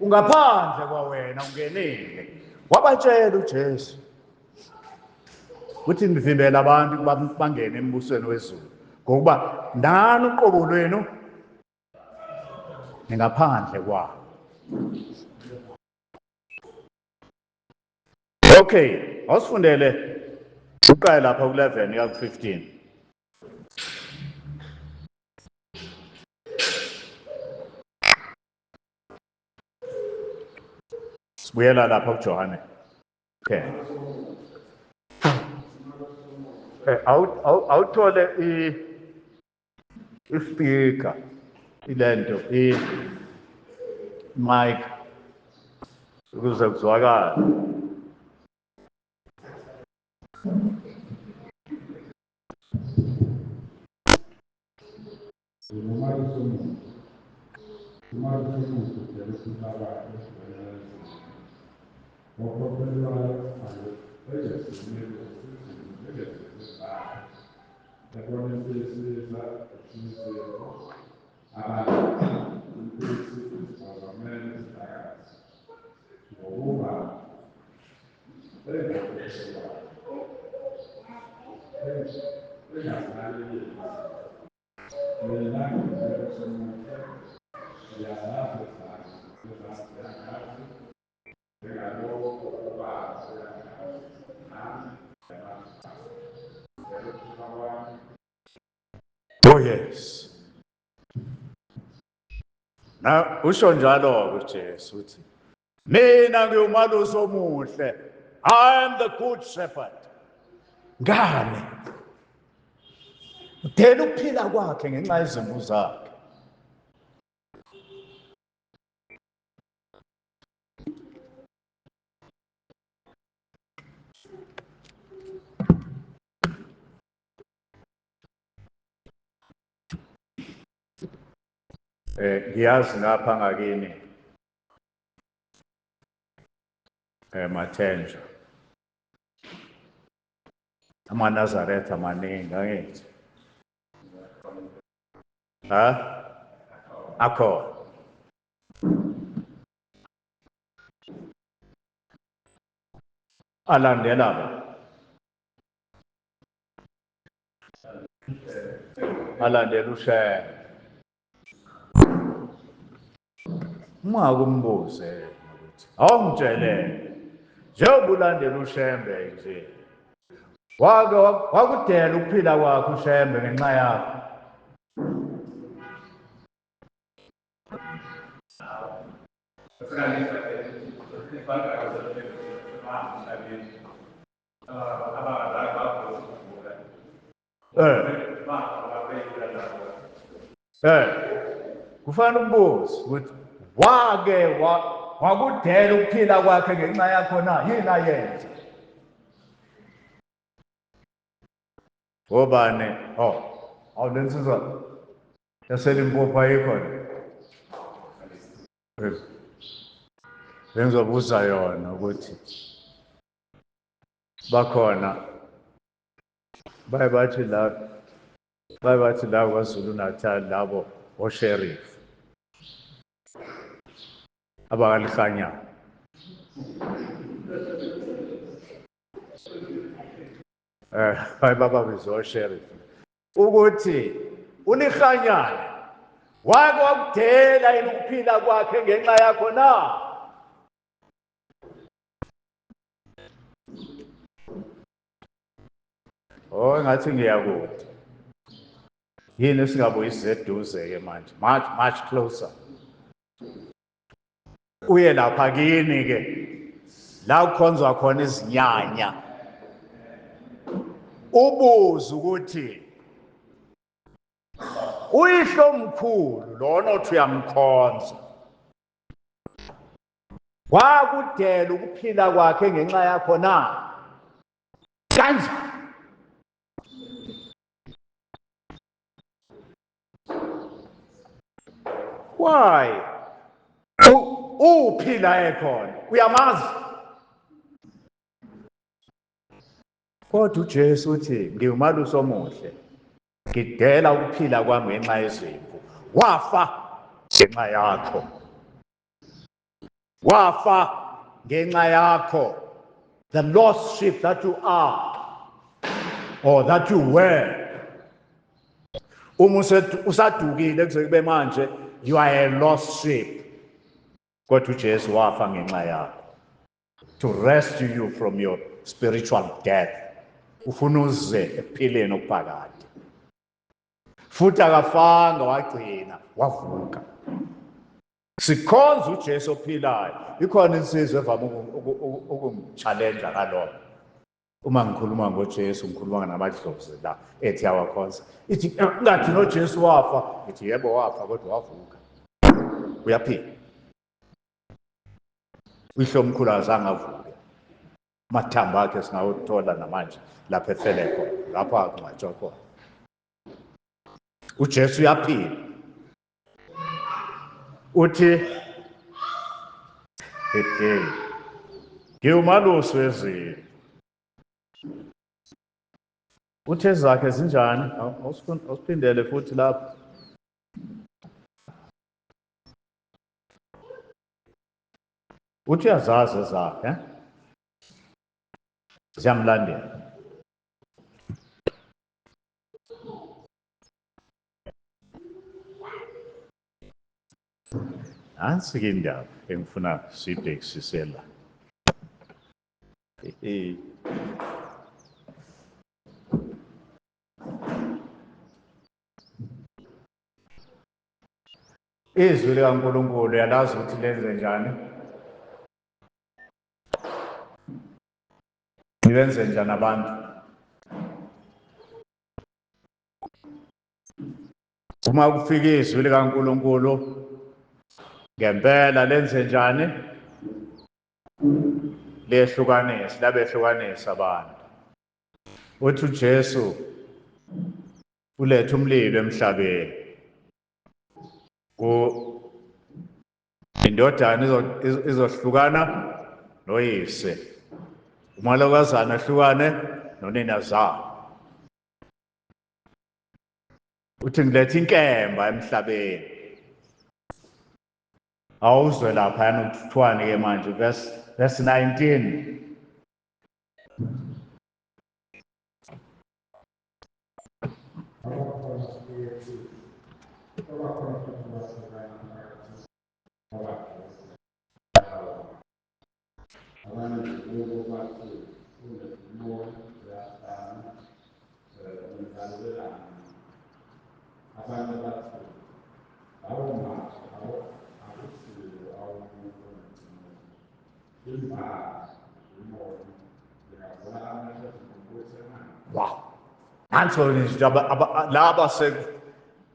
ungaphandle kwawena ungenile wabatshela uJesu ukuthi nivimbela abantu ukuba bangene embusweni wezulu ngokuba nani uqobo lwenu ningaphandle kwawo. Okay, awusifundele uqale lapha ku-11 uya ku-15. Sibuyela lapha kuJohane. Okay. Eh awuthole i ispeaker ilento i mic ukuze kuzwakale. Oh yes. Na usho njalo uJesu uthi mina ngiwumalusi omuhle. I am the good shepherd. Ngani? Udela ukuphila kwakhe ngenxa yezimvu zakhe. Ngiyazi ngapha ngakini Mathenjwa amaNazaretha amaningi angithi ha akhona alandela ba alandela uShembe ungakumbuze ukuthi awungitshele njengoba ulandela uShembe nje wake wakudela ukuphila kwakho uShembe ngenxa yakho. Eh. Eh. Kufanele ukubuze ukuthi wake wakudela ukuphila kwakhe ngenxa yakho na yini ayenze? Obani? Oh, awu lensizwa yaseLimpopo ayikho le. Bengizobuza yona ukuthi bakhona baye bathi la baye bathi la kwaZulu Natal labo osheriff abakalihlanyana baye bababiza osheriff ukuthi ulihlanyana wake wakudela yini ukuphila kwakhe ngenxa yakho na? Oh ngathi ngiyakude. Yini singabuyisa eduze ke manje? Much much closer. Uye lapha kini ke la kukhonzwa khona izinyanya. Ubuze ukuthi uyihlomkhulu lona othi uyamkhonza. Wakudela ukuphila kwakhe ngenxa yakho na? Kanjani? Why? Uphi la ekhona? Uyamazi? Kodwa uJesu uthi ngiwumalusi omuhle. Ngidela ukuphila kwami ngenxa yezimvu. Wafa ngenxa yakho. Wafa ngenxa yakho. The lost sheep that you are or that you were. Uma usadukile kuze kube manje you are a lost sheep. Kodwa uJesu wafa ngenxa yakho. To rescue you from your spiritual death. Ufuna uze ekuphileni okuphakade. Futhi akafanga wagcina wavuka. Sikhonza uJesu ophilayo. Ikhona insizwa evame ukungi-challenge ngalokho. Uma ngikhuluma ngoJesu ngikhuluma namadlozi la ethi awakhonza. Ithi ngathi noJesu wafa, ngithi yebo wafa kodwa wavuka. Uyaphila. Uyihlomkhulu azange avuke. Amathambo akhe singawathola namanje lapho efele khona, lapho angcwatshwa khona. uJesu uyaphila. Uthi hehe ngiwumalusi wezimvu. Uthi ezakhe zinjani? Awusiphindele futhi lapho. Uthi uyazazi ezakhe, ziyamlandela. Nansi ke indaba engifuna siyibhekisise la. Izwi likaNkulunkulu yalazi ukuthi lenze njani? Nibenze njani abantu? Uma kufika izwi likaNkulunkulu ngempela lenze njani? Lehlukanisa, labehlukanisa abantu. Uthi uJesu uletha umlilo emhlabeni. Ku indodana izohlukana noyise. Umalokazana ahlukane noninazala. Uthi ngiletha inkemba emhlabeni. Awuzwe lapha yana kuthiwani ke manje verse 19. Abanye bathi lawo mazwi akusiwo awomuntu onedimoni. Imbala idimoni lingavula amehlo ezimpumputhe na? Wow. Nanso nje laba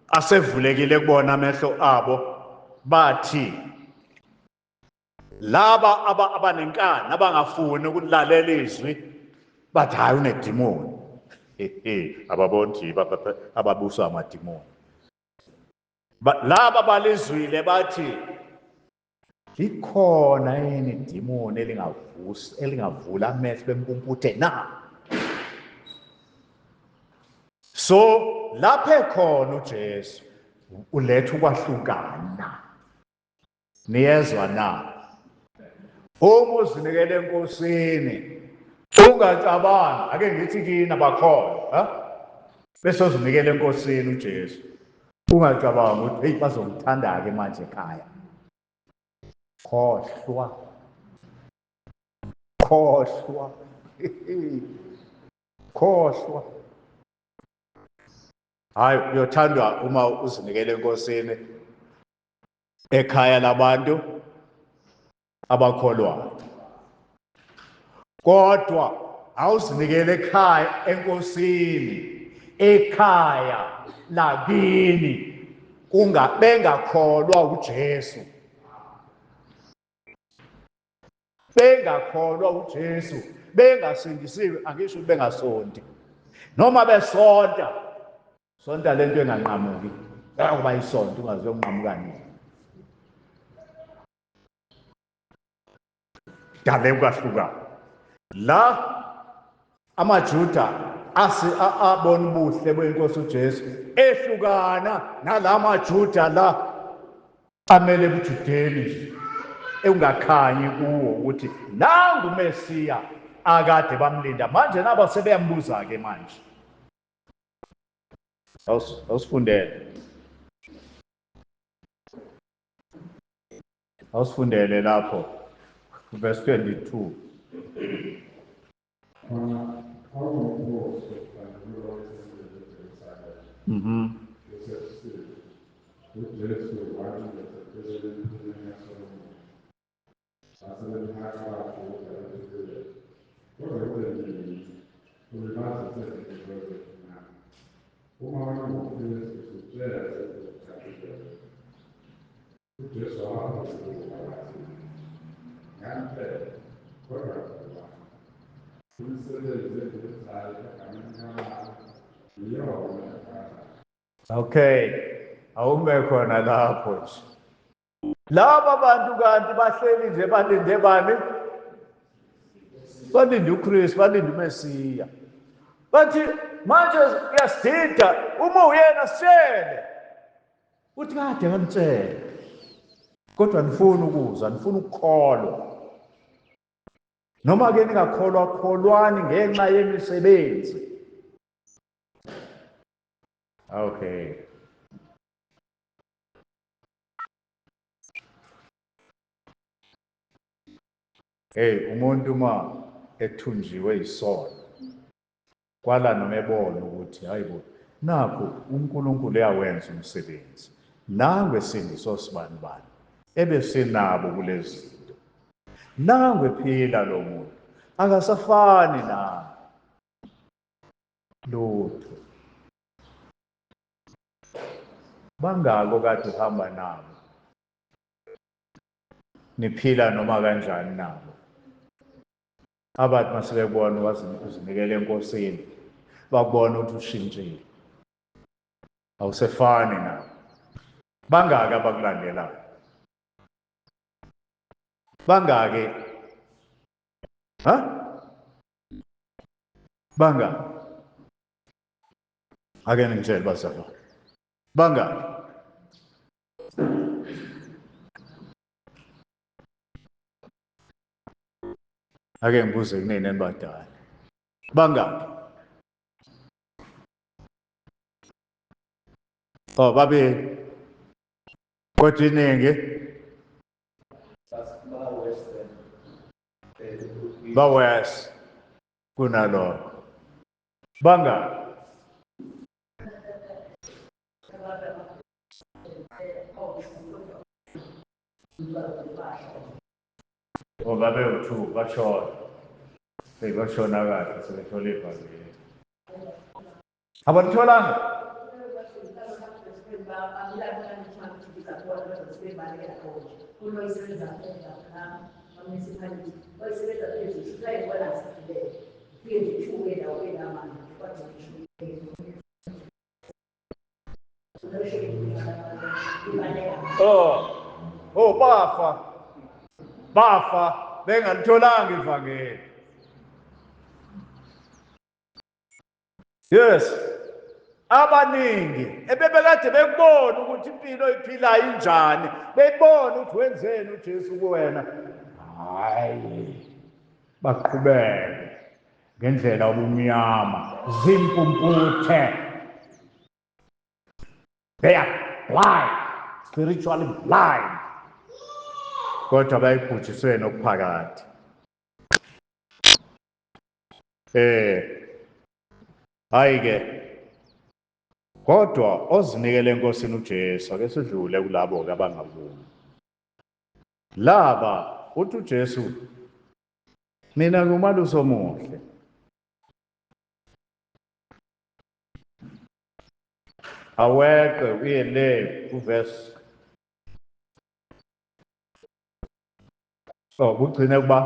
asevulekile kubona amehlo abo bathi laba abanenkani abangafuni ukulalela izwi bathi hayi unedimoni. Ababoni ababuswa amadimoni. Laba balizwile bathi likhona yini idimoni elingavusa elingavula amehlo empumputhe na? So lapha ekhona uJesu uletha ukwahlukana. Niyezwa na? Uma uzinikele eNkosini ungacabangi, ake ngithi kini abakholwa, ha? Bese uzinikele eNkosini uJesu. Ungacabangi ukuthi hey bazongithanda ke manje ekhaya. Khohlwa. Khohlwa. Khohlwa. Hayi uyothandwa uma uzinikele eNkosini ekhaya labantu abakholwayo. Kodwa awuzinikele ekhaya eNkosini, ekhaya lakini bengakholwa uJesu. Bengakholwa uJesu, bengasindisiwe, angisho ukuthi bengasonti. Noma besonta, sonta lento enganqamuki. Akuba isonto ungaze unqamuka nini. Dale ukwahlukana. La amaJuda abona ubuhle benkosi uJesu ehlukana nalamaJuda la amele ebujudeni nje engakhanyi kuwo ukuthi nangu uMesiya akade bamlinda manje naba sebeyambuza ke manje. Awusifundele. Awusifundele lapho verse 22. Mhm. uJesu waphendula wathi, Nganitshela, kodwa angikholwanga. Imisebenzi engiyenzayo egameni likaBaba iyona efakazayo. Okay, awume khona lapho nje. Laba bantu kanti bahleli nje balinde bani? Balinde uKristu, balinde uMesiya. Bathi manje uyasidida, uma uyena sitshele. Uthi kade nganitshela. Kodwa nifuna ukuzwa, nifuna ukukholwa. Noma ke ningakholwa, kholwani ngenxa yemisebenzi. Okay. Hey, umuntu uma ethunjiwe isono kwala noma ebona ukuthi hayibo nakho uNkulunkulu uyawenza umsebenzi. Nangu esindiswa sibanibani ebesinabo kulezi zinto. Nangu ephila lo muntu, akasafani nami. Lutho. Bangako kade uhamba nabo, niphila noma kanjani nabo. Abathi masebekubona uzinikele eNkosini, bakubona ukuthi ushintshile, awusefani nabo. Bangaki abakulandelayo? Bangaki? Ha? Bangaki? Ake ningitshele bazalwane. Bangaki? Ake ngibuze kunini enibadala. Bangaki? Oh, babili. Kodwa iningi ba-worse kunalokho. Bangaki? Oh, babewu-two bashona. Hey, bashona kahle sebethola ivangeli. Abalitholanga? Oh, oh bafa. Bafa bengalitholanga ivangeli. Yes. Abaningi ebebekade bekubona ukuthi impilo oyiphilayo injani, bebona ukuthi wenzeni uJesu kuwena. Hayi. Baqhubeke ngendlela obumnyama, zimpumputhe. They are blind, spiritually blind. Kodwa bayibhujiswe nokuphakade. Hayi ke, kodwa ozinikele eNkosini uJesu, ake sidlule kulabo ke abangavumi. Laba uthi uJesu, mina ngiwumalusi omuhle. Aweqe uye le kuverse. Oh, kugcine kuba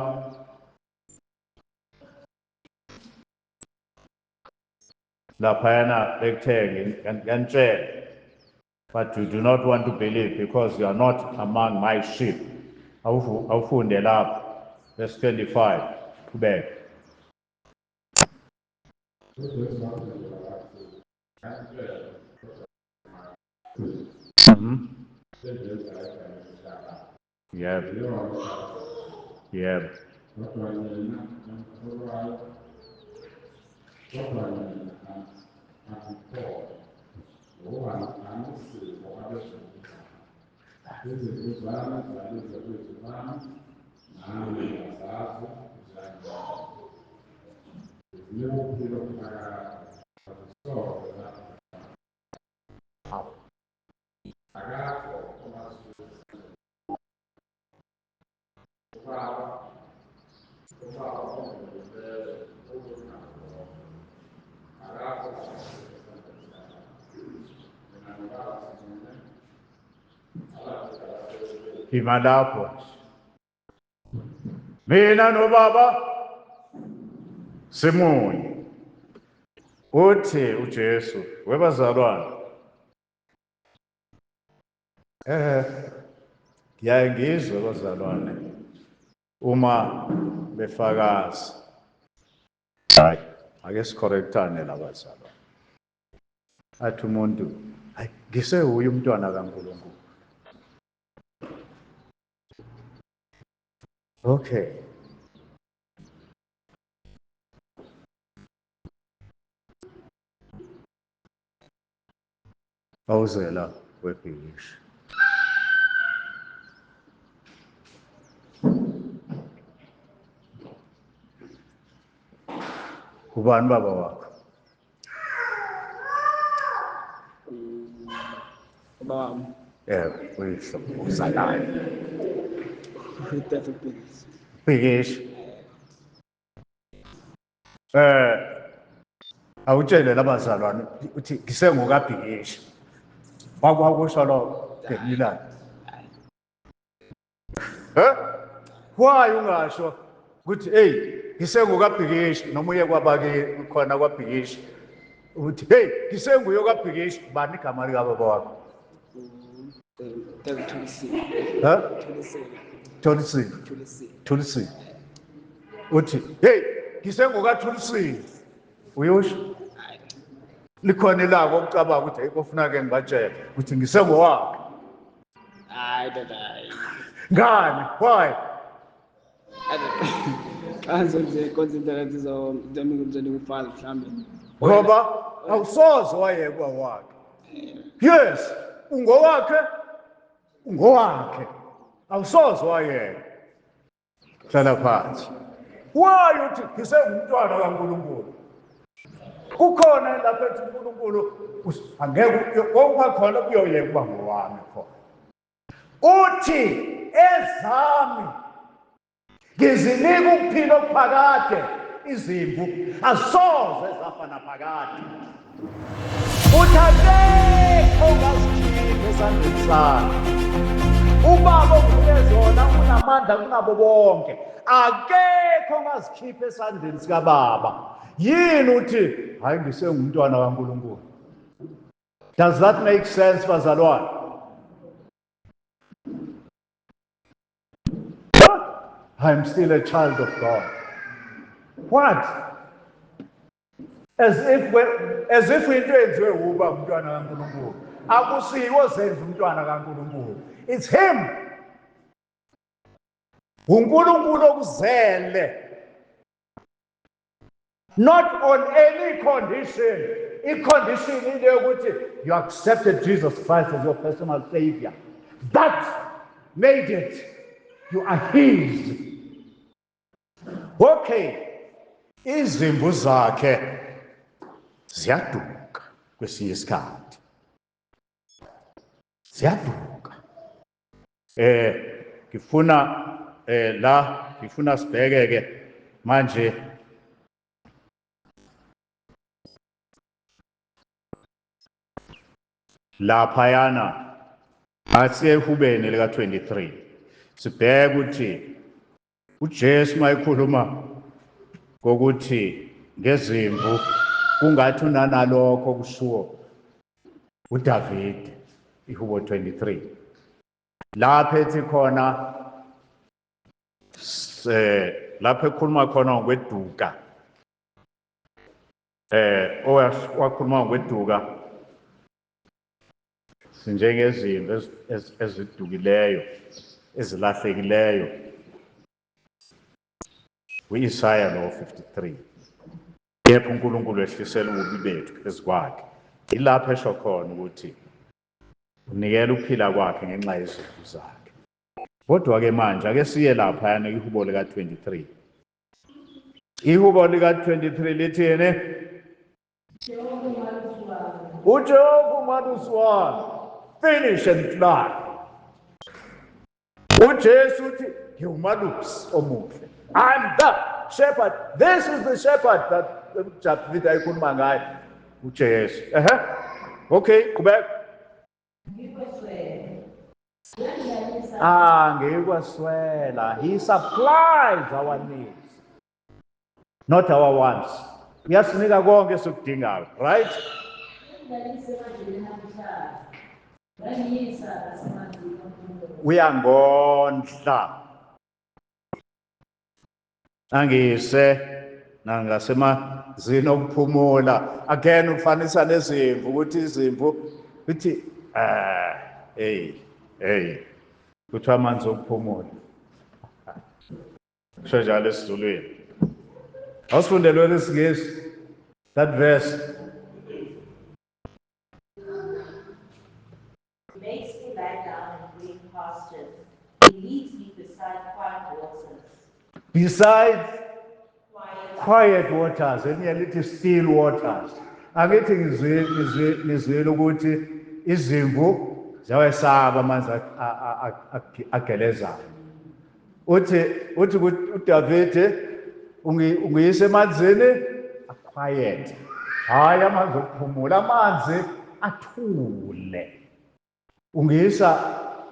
laphayana bekuthenge ngiyanitshela, but you do not want to believe because you are not among my sheep. Awufunde lapho verse 25, qhubeka. Yebo. Yebo. Kodwa nina angikholwayo, kodwa nina angikholwa, ngoba anisibo abezimvu zami. Izimvu zami zalizwa izwi lami, nami ngiyazazi, ziyangilandela. Ngizinika ukuphila okuphakade, azisoze zafa. Akakho ongazisusa. Ubaba, ubaba ongumele ukunakho. Akakho ongazisusa esandleni sakhe. Mina nobaba simunye. Ima lapho. Mina nobaba simunye. Uthi uJesu, webazalwane, ngiyaye ngizwe bazalwane uma befakaza. Hayi, ake sicorrectane labazalwane. Athi umuntu, hayi, ngisewuye umntwana kaNkulunkulu. Okay. Awuzela webhishi. Ubani baba wakho? Baba wami. Uyihlo uzalayo. Bhikisha. Awutshele labazalwane uthi ngisengokabhikisha. Wakwakusho lokho ngemilando. Why ungasho ukuthi hey ngisengokabhikisha noma uye kwabaki khona kwabhikisha uthi hey ngisenguye kwabhikisha bani igama likababa wakho? Thulisile. Thulisile. Uthi hey ngisengokathulisile. Uyosho likhona ilako ukucabanga ukuthi hey kufuna ke ngibatshele ukuthi ngisengowakhe. Hayi dada. Ngani? Why? Xa ngizenze konze indlela ngizomfaka mhlambe. Ngoba awusoze wayekwa wakhe. Yes, ungowakhe, ungowakhe. Awusoze wayekwa. Hlala phansi. Why uthi ngisengumntwana kaNkulunkulu? Kukhona lapha ethi uNkulunkulu angeke konke khona kuyoyeka uba ngowami khona. Uthi ezami ngizinika ukuphila okuphakade, izimvu asoze zafa naphakade. Uthi akekho ongazikhipha esandleni sami. Ubaba onginike zona unamandla kunabo bonke, akekho ongazikhipha esandleni sikababa. Yini uthi hayi ngisengumntwana kaNkulunkulu? Does that make sense bazalwane? I'm still a child of God. What? As if into enziwe uba umntwana kaNkulunkulu. Akusiwo zenza umntwana kaNkulunkulu. It's him. uNkulunkulu okuzele. Not on any condition. I-condition ile yokuthi you accepted Jesus Christ as your personal savior. That made it. You are his. Okay. Izimvu zakhe ziyaduka kwesinye isikhathi. Ziyaduka. Ngifuna la ngifuna sibheke ke manje laphayana asiye ehubeni lika 23 sibheke ukuthi uJesu mayekhuluma ngokuthi ngezimvu kungathi unanalokho kushiwo uDavid ihubo 23 lapha ethi khona lapha ekhuluma khona ngokweduka owakhuluma ngokweduka sinjengezimvu ezidukileyo ezilahlekileyo uIsaya lo 53 kepha uNkulunkulu ehlisela ububi bethu phezu kwakhe. Ilapho esho khona ukuthi unikela ukuphila kwakhe ngenxa yezimvu zakhe. Kodwa ke manje ake siye lapha yana ihubo lika 23. Ihubo lika 23 lithini? uJehova umalusi wami. Finish and fly. uJesu uthi ngiwumalusi omuhle. I'm the shepherd. This is the shepherd that David ayikhuluma ngaye. uJesu. Okay, qhubeka. Ngikwaswela. He supplies our needs, not our wants. Uyasinika konke esikudingayo, right? Uyangondla. Angise nangasemazini okuphumula. Again ufanisa nezimvu ukuthi izimvu uthi hey hey kuthiwa amanzi okuphumula. Kusho njalo esiZulwini. Awusifundelwe isiNgisi that verse. He makes me lie down in green pastures. He leads me beside quiet waters. Beside quiet waters, elinye lithi still waters. Angithi ngizwile ukuthi izimvu Ziyawesaba amanzi agelezayo. Uthi uDavide ungiyise emanzini aquiet. Hayi amanzi okuphumula, amanzi athule. Ungiyisa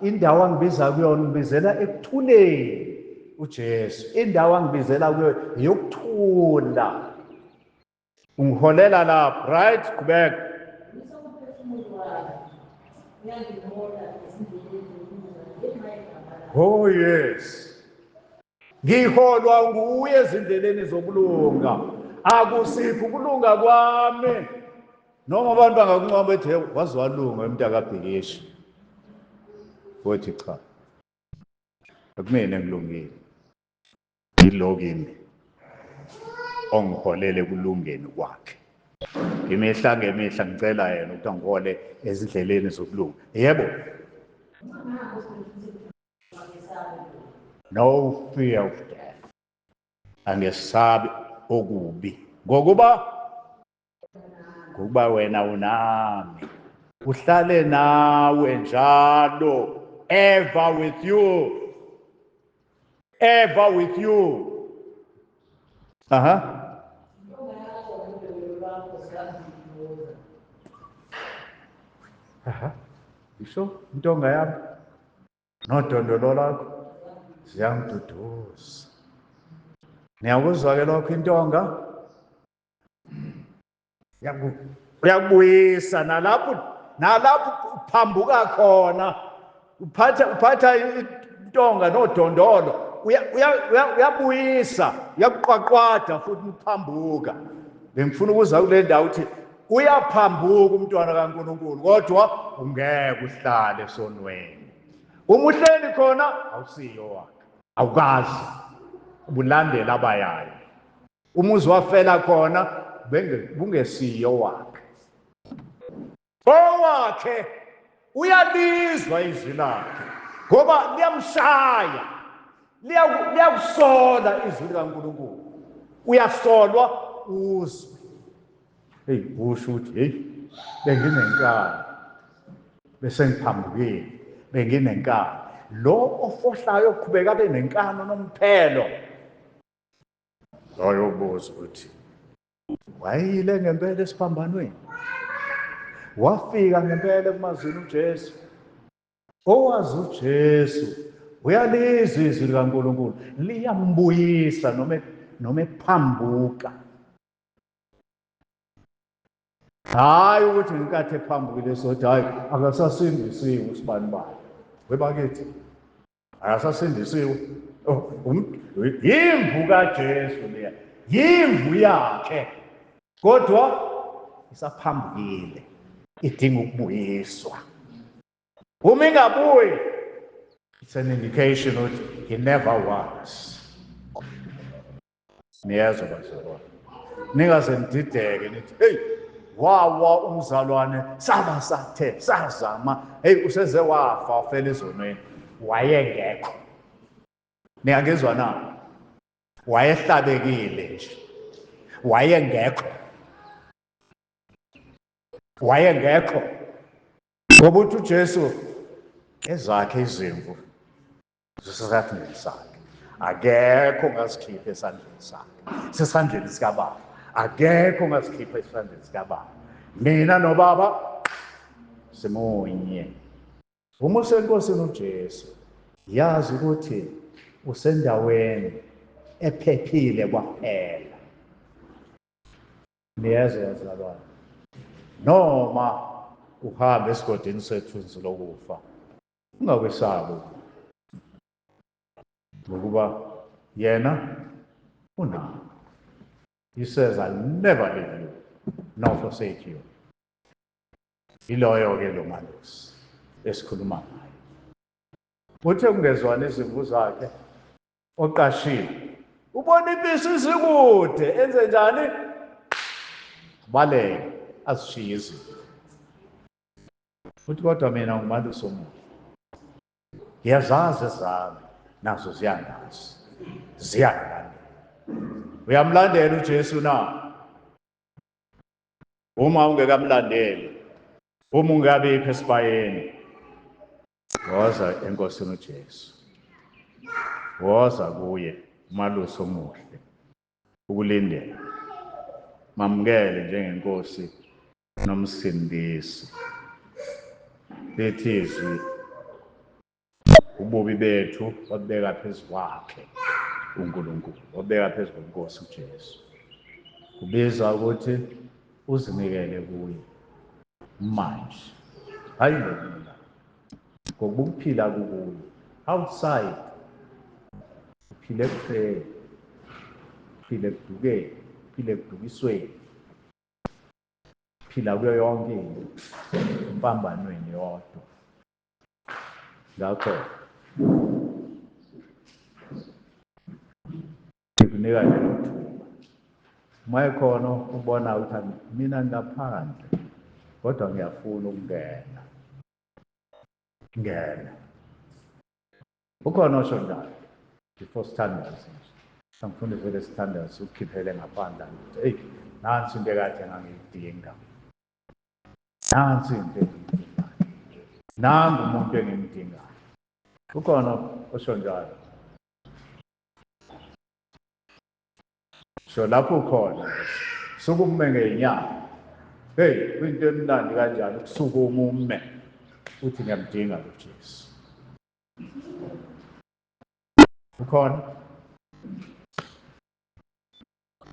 indawo angibiza kuyona, ungibizela ekuthuleni uJesu. Indawo angibizela kuyo yokuthula. Ungiholela lapho, right? Qhubeka. Oh yes. Ngiholwa nguye ezindleleni zokulunga. Akusikho ukulunga kwami. Noma abantu bangakuncoma bethi waze walunga emntakabhikishi. Wothi cha. Akumina engilungile. Yilo kimi ongiholele ekulungeni kwakhe. Imihla ngemihla ngicela yena ukuthi angihole ezindleleni zokulunga. Yebo. No fear of death. Angesabi okubi. Ngokuba wena unami. Uhlale nawe njalo. Ever with you. Ever with you. Aha. Aha. Isho intonga yami nodondolo lakho ziyangiduduza. Niyakuzwa ke lokho intonga? Uyakubuyisa nalapho uphambuka khona, uphatha intonga nodondolo, uyabuyisa, uyakuqwaqwada futhi uphambuka. Bengifuna ukuza kule ndawo ukuthi uyaphambuka umntwana kaNkulunkulu, kodwa ungeke uhlale esonweni. Uma uhleli khona awusiyo wakhe, awukazi ubulandela abayayo. Umuzi wafela khona bungesiyo wakhe. Owakhe uyalizwa izwi lakhe ngoba liyamshaya, liyakusola izwi likaNkulunkulu. Uyasolwa uzwe. Hey, usho ukuthi hey benginenkani bese ngiphambukile, benginenkani. Lo ofohlayo oqhubeka abe nenkani nomphelo. Loyo ubuza ukuthi wayeyile ngempela esiphambanweni, wafika ngempela ekumazini uJesu. Owazi uJesu uyalizwa izwi likaNkulunkulu, liyambuyisa noma ephambuka. Hayi ukuthi ngenkathi ephambukile sothi hayi akasasindisiwe usibani bani. Webakithi akasasindisiwe. Oh, yimvu kaJesu leya, yimvu yakhe, kodwa isaphambukile, idinga ukubuyiswa. Uma ingabuyi, it's an indication ukuthi he never was. Niyezwa bazalwane, ningaze nidideke nithi hey wawa umzalwane, saba sathe sazama, hey useze wafa wafela ezonweni. Wayengekho. Niyangizwa na? Wayehlabekile nje, wayengekho, wayengekho. Ngoba uthi uJesu ezakhe izimvu zisesandleni sakhe, akekho ongazikhipha esandleni sakhe, sesandleni sikababa, akekho ongazikhipha esandleni sikababa. Mina nobaba simunye. Uma usenkosini uJesu, yazi ukuthi usendaweni ephephile kwaphela. Niyezwa bazalwane, noma uhamba esigodini sethunzi lokufa, ungakwesabi, ngokuba yena unawe. He says, I'll never leave you nor forsake you. Yiloyo-ke lo malusi esikhuluma ngayo. Uthe kungezwani izimvu zakhe oqashile, ubona impisi isikude, enze njani? Abaleke, azishiye izimvu. Uthi kodwa mina ngumalusi omuhle, ngiyazazi ezami, nazo ziyangazi, ziyangilandela. Uyamlandela uJesu na? Uma ungekamlandeli, uma ungabikho esibayeni, Woza eNkosini uJesu. Woza kuye umalusi omuhle ukulindela. Mamukele njengenkosi nomsindisi. Lithi izwi, ububi bethu wabeka phezu kwakhe uNkulunkulu, wabeka phezu kwenkosi uJesu. Kubiza ukuthi uzinikele kuye manje, hayi ngokuphila, ngokuba ukuphila kukuye. Outside uphile ekufeni, uphile ekudukeni, uphile ekudukisweni, phila kuyo yonke into, impambanweni yodwa. Ngakho ngikunika lelo thuba. Uma ekhona ubona ukuthi mina ngaphandle kodwa ngiyafuna ukungena, ngena. Ukhona osho njalo before sithandaze nje, angifuni vele sithandaze ukukhiphele ngaphandle ukuthi eyi nansi into ekade ngangiyidinga, nansi into engiyidingayo, nangu umuntu engimdingayo. Ukhona osho njalo. So lapho ukhona sukume ngeenyawo. Hey, kuyinto emnandi kanjani ukusukuma ume uthi ngiyamdinga lo Jesu. Ukhona?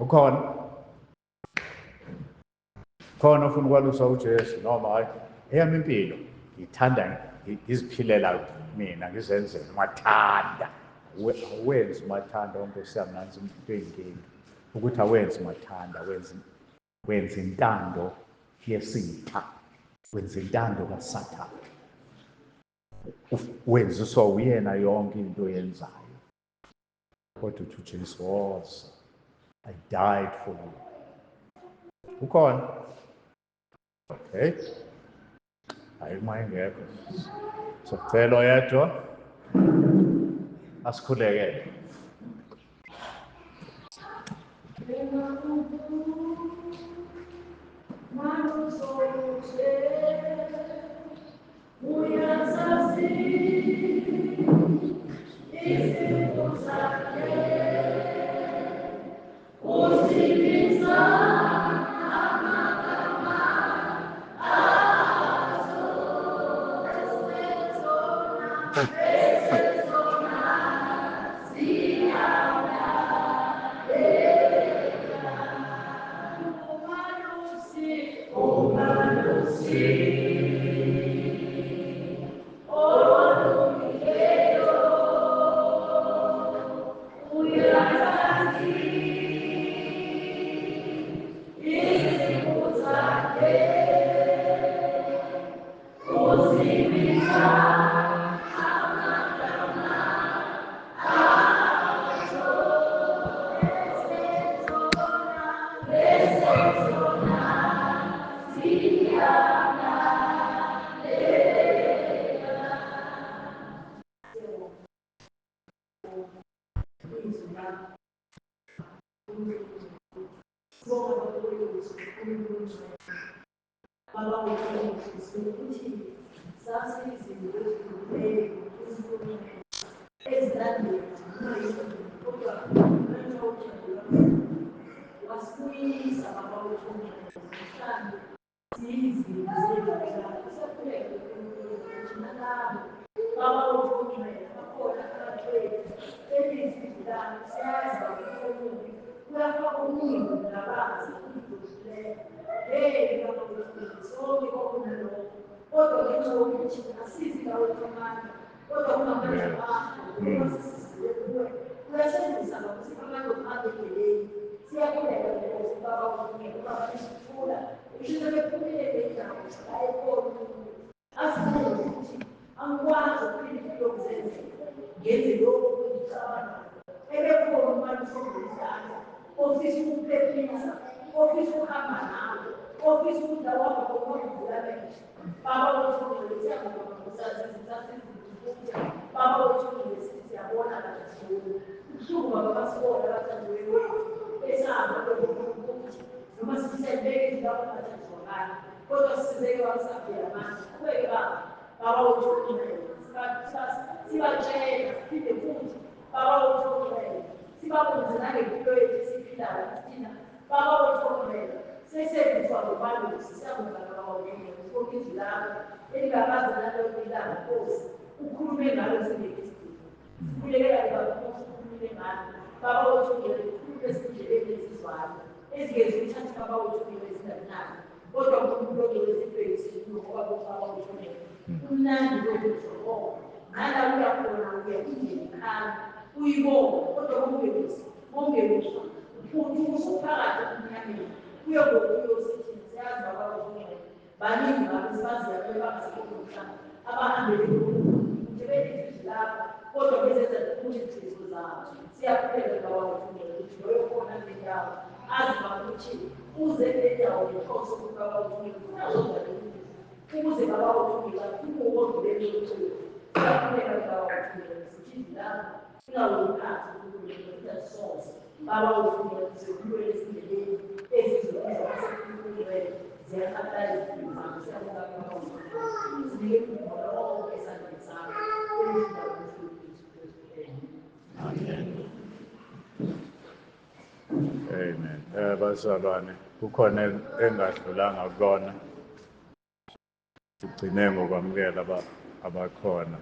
Ukhona? Khona ofuna ukwaluswa uJesu noma hayi? Eyami impilo ngithanda ngiziphilela mina, ngizenzele umathanda. Awenzi umathanda onkosi yami, nansi into eyinkinga ukuthi awenzi umathanda, wenza intando yesitha, wenza intando kaSathane, wenziswa uyena yonke into oyenzayo. Kodwa uthi uJesu, woza, I died for you. Ukhona? Okay. Hayi, uma engekho socela oyedwa asikhulekele. Sibatshela siphinde futhi Baba wethu ongcwele sibabonise nangempilo yethu esiyiphilayo thina Baba wethu ongcwele sesebenziswa ngomalusi. Siyabonga Baba wethu ongcwele, sibonga izwi lakho elingakaze nalelo ilanga Nkosi ukhulume ngalo singekho isidingo. Sikhulekela Baba Nkosi ukhulume ngalo Baba wethu ongcwele, ukhulume esindleleni ezizwayo ezingezi uthathe Baba wethu ongcwele ezingakunaki kodwa uNkulunkulu ongcwele zibhekisile ngoba Baba wethu ongcwele kumnandi lokuzwa ngoba nala uyakhona uya indlela ikhanya uyibona kodwa mongeluswa usuphakathi emnyameni kuye ngokuyosithi siyazi Baba wethu ongcwele baningi bazibaziyo bangasekho umhlaba abahambele ukuthi benezizwi lakho kodwa bezenza izinto zabo. Siyaphela Baba wethu ongcwele ukuthi loyo khona kule ndawo azi Baba ukuthi uze kule ndawo ngenhloso ukuthi Baba wethu ongcwele ufuna zonke ukuze Baba wethu ongcwele aphuma ukondluleni loculo. Siyaphela Baba wethu ongcwele sithi izwi lakho singawuphathi uNkulunkulu soze Baba wethu ongcwele sikhulule esindleleni ezizokwenza ungcwele ziyaqala izinto zakho. Siyabonga Baba wethu ongcwele, sinike umholo wonke esandleni sakho elidla uNkulunkulu Kristu. Amen. Amen. Bazalwane, kukhona engadlulanga kukona. Sigcine ngokwamukela abakhona.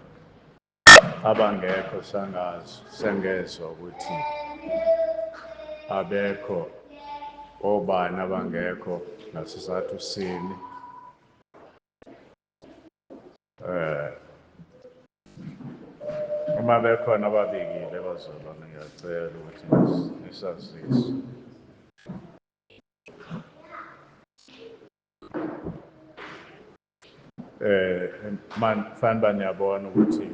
Abangekho sangazi, sengezwa ukuthi abekho obani abangekho ngasizathu sini. Uma bekhona ababikile bazalwane, ngiyacela ukuthi nisazise. Fanele niyabona ukuthi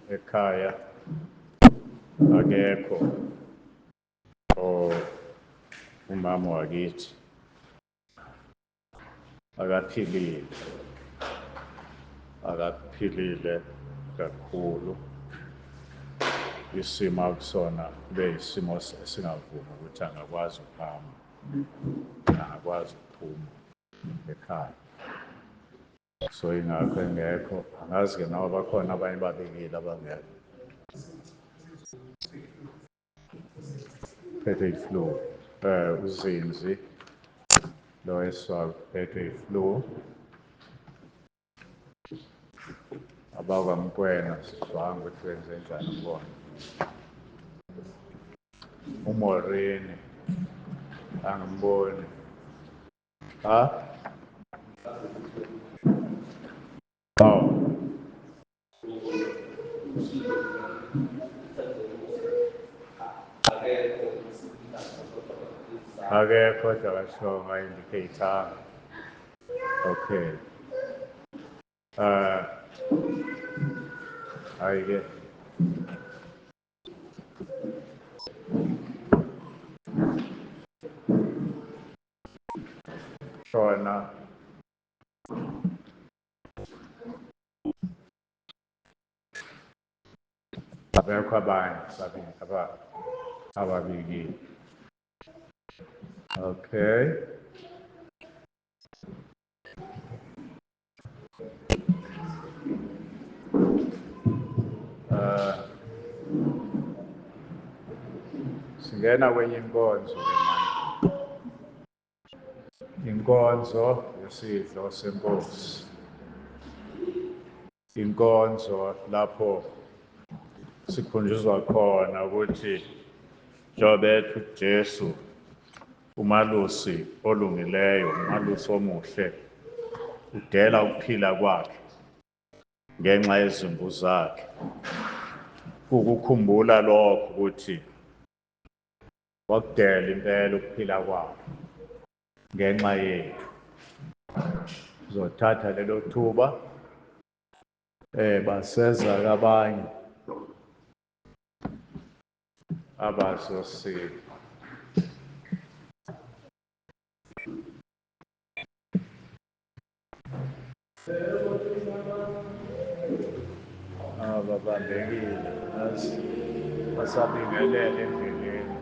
ekhaya akekho umama wakithi akaphilile, akaphilile kakhulu. Isimo akusona kube isimo esingavumi ukuthi angakwazi ukuhamba, angakwazi ukuphuma ekhaya. So ingakho engekho, angazi-ke noma bakhona abanye babikile abangekho. Phethwe i-flu, uZinzi lo phethwe i-flu. AbakwaMkwena sizwanga ukuthi wenze njani kubona. uMorini angimboni. Ha? Oh. Akekho kodwa akashongo indicate. Okay. Hayi-ke. Khona abekho abanye ababikile. Okay. Singena kwenye inkonzo ke manje. Inkonzo yesidlo senkosi. Inkonzo lapho sikhunjuzwa khona ukuthi njengoba ethi uJesu umalusi olungileyo, umalusi omuhle, udela ukuphila kwakhe ngenxa yezimvu zakhe. Ukukhumbula lokho ukuthi wakudela impela ukuphila kwakhe ngenxa yethu. Uzothatha lelo thuba baseza kabanye abazosika. Ababambekile basabingelele endleleni.